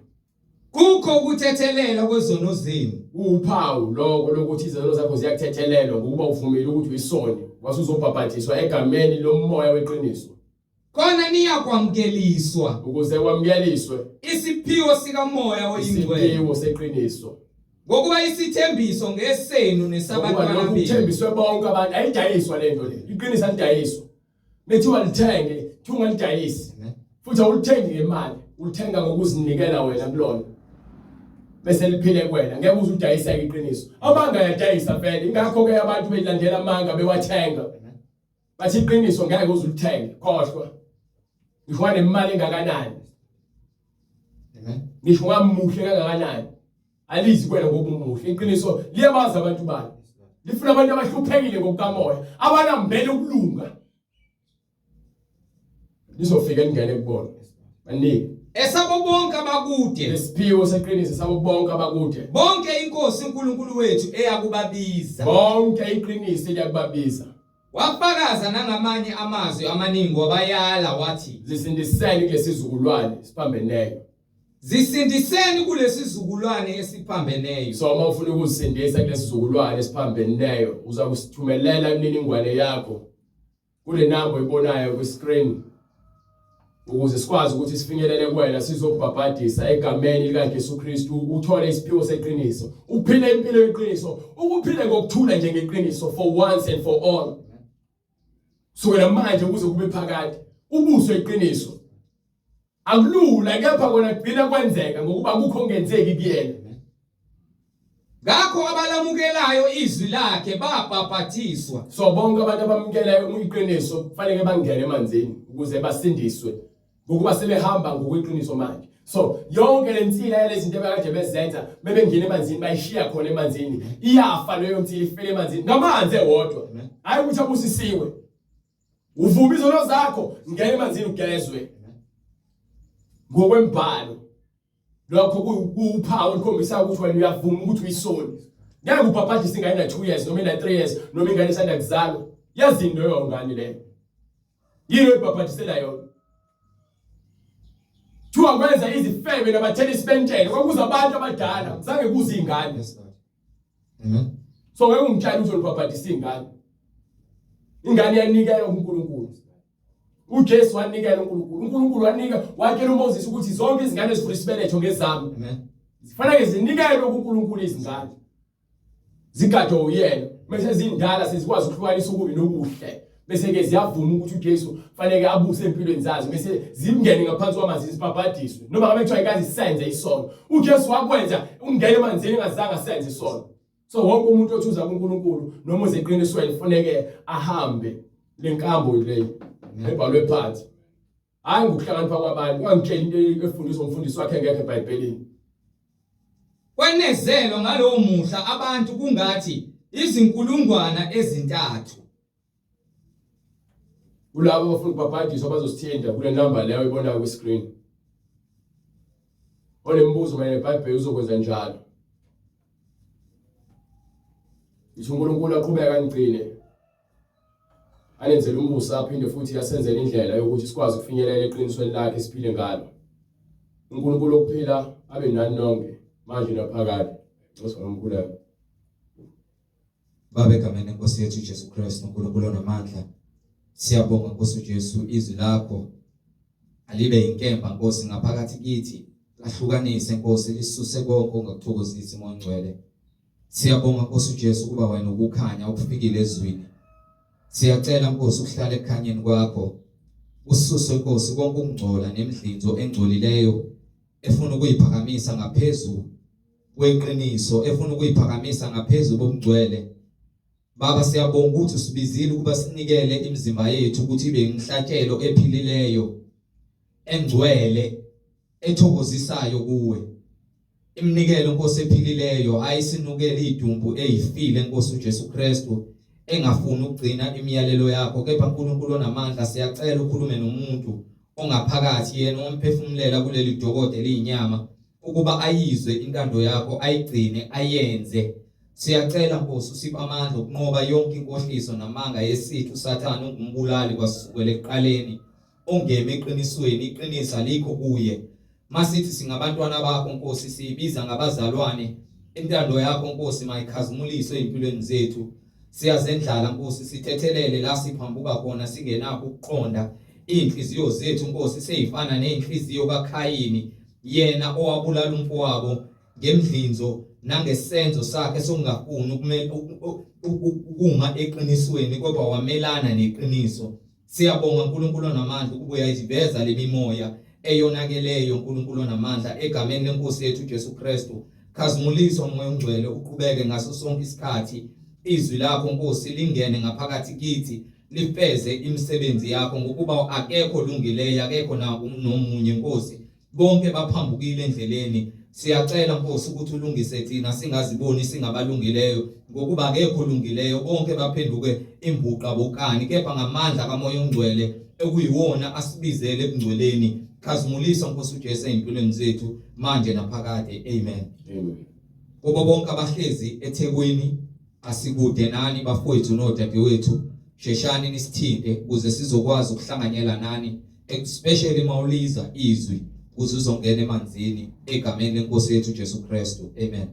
Kukho ukuthethelela kwezono zenu. Kuwuphawu lokho lokuthi izono zakho ziyakuthethelelwa ngokuba uvumile ukuthi uyisoni, wase uzobhabhadiswa egameni lomoya weqiniso. Khona niyakwamukeliswa. Ukuze kwamukeliswe isiphiwo sikaMoya oyiNgcwele. Isiphiwo seqiniso. Ngokuba isithembiso ngesenu nesabantwana benu. Kuthembiswe bonke abantu, ayidayiswa lento le. Iqiniso alidayiswa. Methiwa lithenge, kuthiwa ungalidayisi. Futhi awulithengi ngemali, ulithenga ngokuzinikela wena kulona. Bese liphile kuwena, ngeke uze udayiseke iqiniso. Amanga ayadayisa vele, ingakho ke abantu belandela amanga bewathenga. Bathi iqiniso ngeke uze ulithenge, khohlwa. Ngisho wanemali engakanani. Amen. Ngisho wamuhle kangakanani. Alizi kuwena ngoba umuhle. Iqiniso liyabazi abantu balo. Lifuna abantu abahluphekile ngokukamoya, abalambele ukulunga. Lizofika lingene kubona. Baningi. Esabo bonke abakude. Lesiphiwo seqiniso sabo bonke abakude. Bonke inkosi uNkulunkulu wethu eyakubabiza. Bonke iqiniso eliyakubabiza. Wafakaza nangamanye amazwi amaningi wabayala wathi. Zisindiseni kulesizukulwane siphambeneyo. Zisindiseni kulesizukulwane esiphambeneyo. So uma ufuna ukuzisindisa kulesizukulwane esiphambeneyo, uza kusithumelela imininingwane yakho kule namba oyibonayo kwi-screen ukuze sikwazi ukuthi sifinyelele kuwena sizokubhabhadisa egameni likaJesu Kristu uthole isiphiwo seqiniso uphile impilo yeqiniso ukuphile ngokuthula nje ngeqiniso for once and for all sukela manje kuze kube phakade ubuswe iqiniso Akulula kepha kona kugcina kwenzeka ngokuba kukho okungenzeki kuyena. Ngakho abalamukelayo izwi lakhe babhapathiswa. So bonke abantu abamukelayo iqiniso kufanele bangene emanzini ukuze basindiswe ngokuba sebehamba ngokweqiniso manje. So yonke le nsila yalezi zinto abakade bezenza bebengena emanzini bayishiya khona emanzini iyafa leyo nsila ifele emanzini ngamanzi ewodwa. Hayi ukuthi abusisiwe. Uvuma izono zakho, ngena emanzini ugezwe. Ngokwembhalo. Lokho kuwuphawu olukhombisa ukuthi wena uyavuma ukuthi uyisoni. Ngeke ubhabhadise ingane na 2 years noma ina 3 years noma ingane isanda kuzalwa. Yazi into leyo ngane leyo. Yini oyibhabhadisela yona? Thiwa kwenza izifebe nabathelisi bentela kwakuza abantu abadala, zange kuze ingane. Amen. So ngeke ungitshele ukuthi ulibhabhadisa ingane. Ingane yanikelwa kuNkulunkulu. uJesu wanikela uNkulunkulu. uNkulunkulu wanika watshela uMoses ukuthi zonke izingane ezivula isibeletho ngezami. Amen. Zifanele zinikelwe kuNkulunkulu izingane. Zigadwe uyena. Bese zindala sezikwazi ukuhlukanisa okubi nokuhle. Bese ke ziyavuma ukuthi uJesu fanele abuse empilweni zazo bese zingene ngaphansi kwamanzi zibhabhadiswe. Noma ngabe kuthiwa ikazi senze isono. uJesu wakwenza ungena emanzini engazange asenze isono. So wonke umuntu othi uza kuNkulunkulu noma uzeqinisweni kufuneke ahambe lenkambo leyo ebhalwe phansi. Hayi ngokuhlakanipha kwabantu, ungangitsheli into efundiswa umfundisi wakhe engekho eBhayibhelini. Kwenezelwa ngalowo muhla abantu kungathi izinkulungwana ezintathu. Kulabo abafuna ukubhabhadiswa bazosithinta kule namba leyo oyibonayo kwi-screen. Onemibuzo mayelana neBhayibheli uzokwenza njalo. Ngisho uNkulunkulu aqhubeka anigcine. Anenzele umusa aphinde futhi asenzele indlela yokuthi sikwazi ukufinyelela eqinisweni lakhe siphile ngalo. uNkulunkulu okuphila abe nani nonke manje naphakade. Ngicela umkhuleko. Baba egameni lenkosi yethu uJesu Kristu uNkulunkulu onamandla siyabonga Nkosi uJesu izwi lakho alibe inkemba Nkosi ngaphakathi kithi lahlukanise Nkosi lisuse konke ongakuthokozisi Moya Ongcwele siyabonga Nkosi uJesu kuba wena ukukhanya okufikile ezwini siyacela Nkosi ukuhlala ekukhanyeni kwakho. Ususwe Nkosi konke ukungcola nemidlinzo engcolileyo efuna ukuyiphakamisa ngaphezulu kweqiniso, efuna ukuyiphakamisa ngaphezulu kobungcwele. Baba siyabonga ukuthi usibizile ukuba sinikele imizimba yethu ukuthi ibe imihlatshelo ephilileyo engcwele ethokozisayo kuwe. Iminikelo Nkosi ephilileyo hayi sinukele idumbu ezifile Nkosi uJesu Kristu engafuni ukugcina imiyalelo yakho kepha uNkulunkulu onamandla siyacela ukhulume nomuntu ongaphakathi yena omphefumulela kuleli dokode eliyinyama ukuba ayizwe intando yakho ayigcine ayenze. Siyacela Nkosi usiphe amandla okunqoba yonke inkohliso namanga yesitha uSathane ungumbulali kwasukela ekuqaleni ongemi eqinisweni iqiniso alikho kuye. Masithi singabantwana bakho Nkosi siyibiza ngabazalwane intando yakho Nkosi mayikhazimuliswe ezimpilweni zethu. Siyazendlala Nkosi sithethelele la siphambuka khona singenakho ukuqonda inhliziyo zethu Nkosi seyifana nezinhliziyo kaKhayini yena owabulala umfowabo ngemdlinzo nangesenzo sakhe sokungafuni ukuma eqinisweni kodwa wamelana neqiniso. Siyabonga uNkulunkulu onamandla ukuba uyayiveza lemimoya eyonakeleyo uNkulunkulu onamandla egameni lenkosi yethu uJesu Kristu. Khazimuliswa uMoya oNgcwele uqhubeke ngaso sonke isikhathi izwi lakho Nkosi lingene ngaphakathi kithi lifeze imisebenzi yakho ngokuba akekho olungileyo akekho nomunye Nkosi bonke baphambukile endleleni. Siyacela Nkosi ukuthi ulungise thina singaziboni singabalungileyo ngokuba akekho olungileyo bonke baphenduke imbuqa bokani kepha ngamandla kaMoya oNgcwele ekuyiwona asibizele ebungcweleni. Khazimulisa Nkosi uJesu ezimpilweni zethu manje naphakade. Amen. Amen. Kubo bonke abahlezi eThekwini asikude nani bafowethu nodadewethu sheshani nisithinte ukuze sizokwazi ukuhlanganyela nani especially mawuliza izwi ukuze uzongena emanzini egameni lenkosi yethu Jesu Kristu. Amen.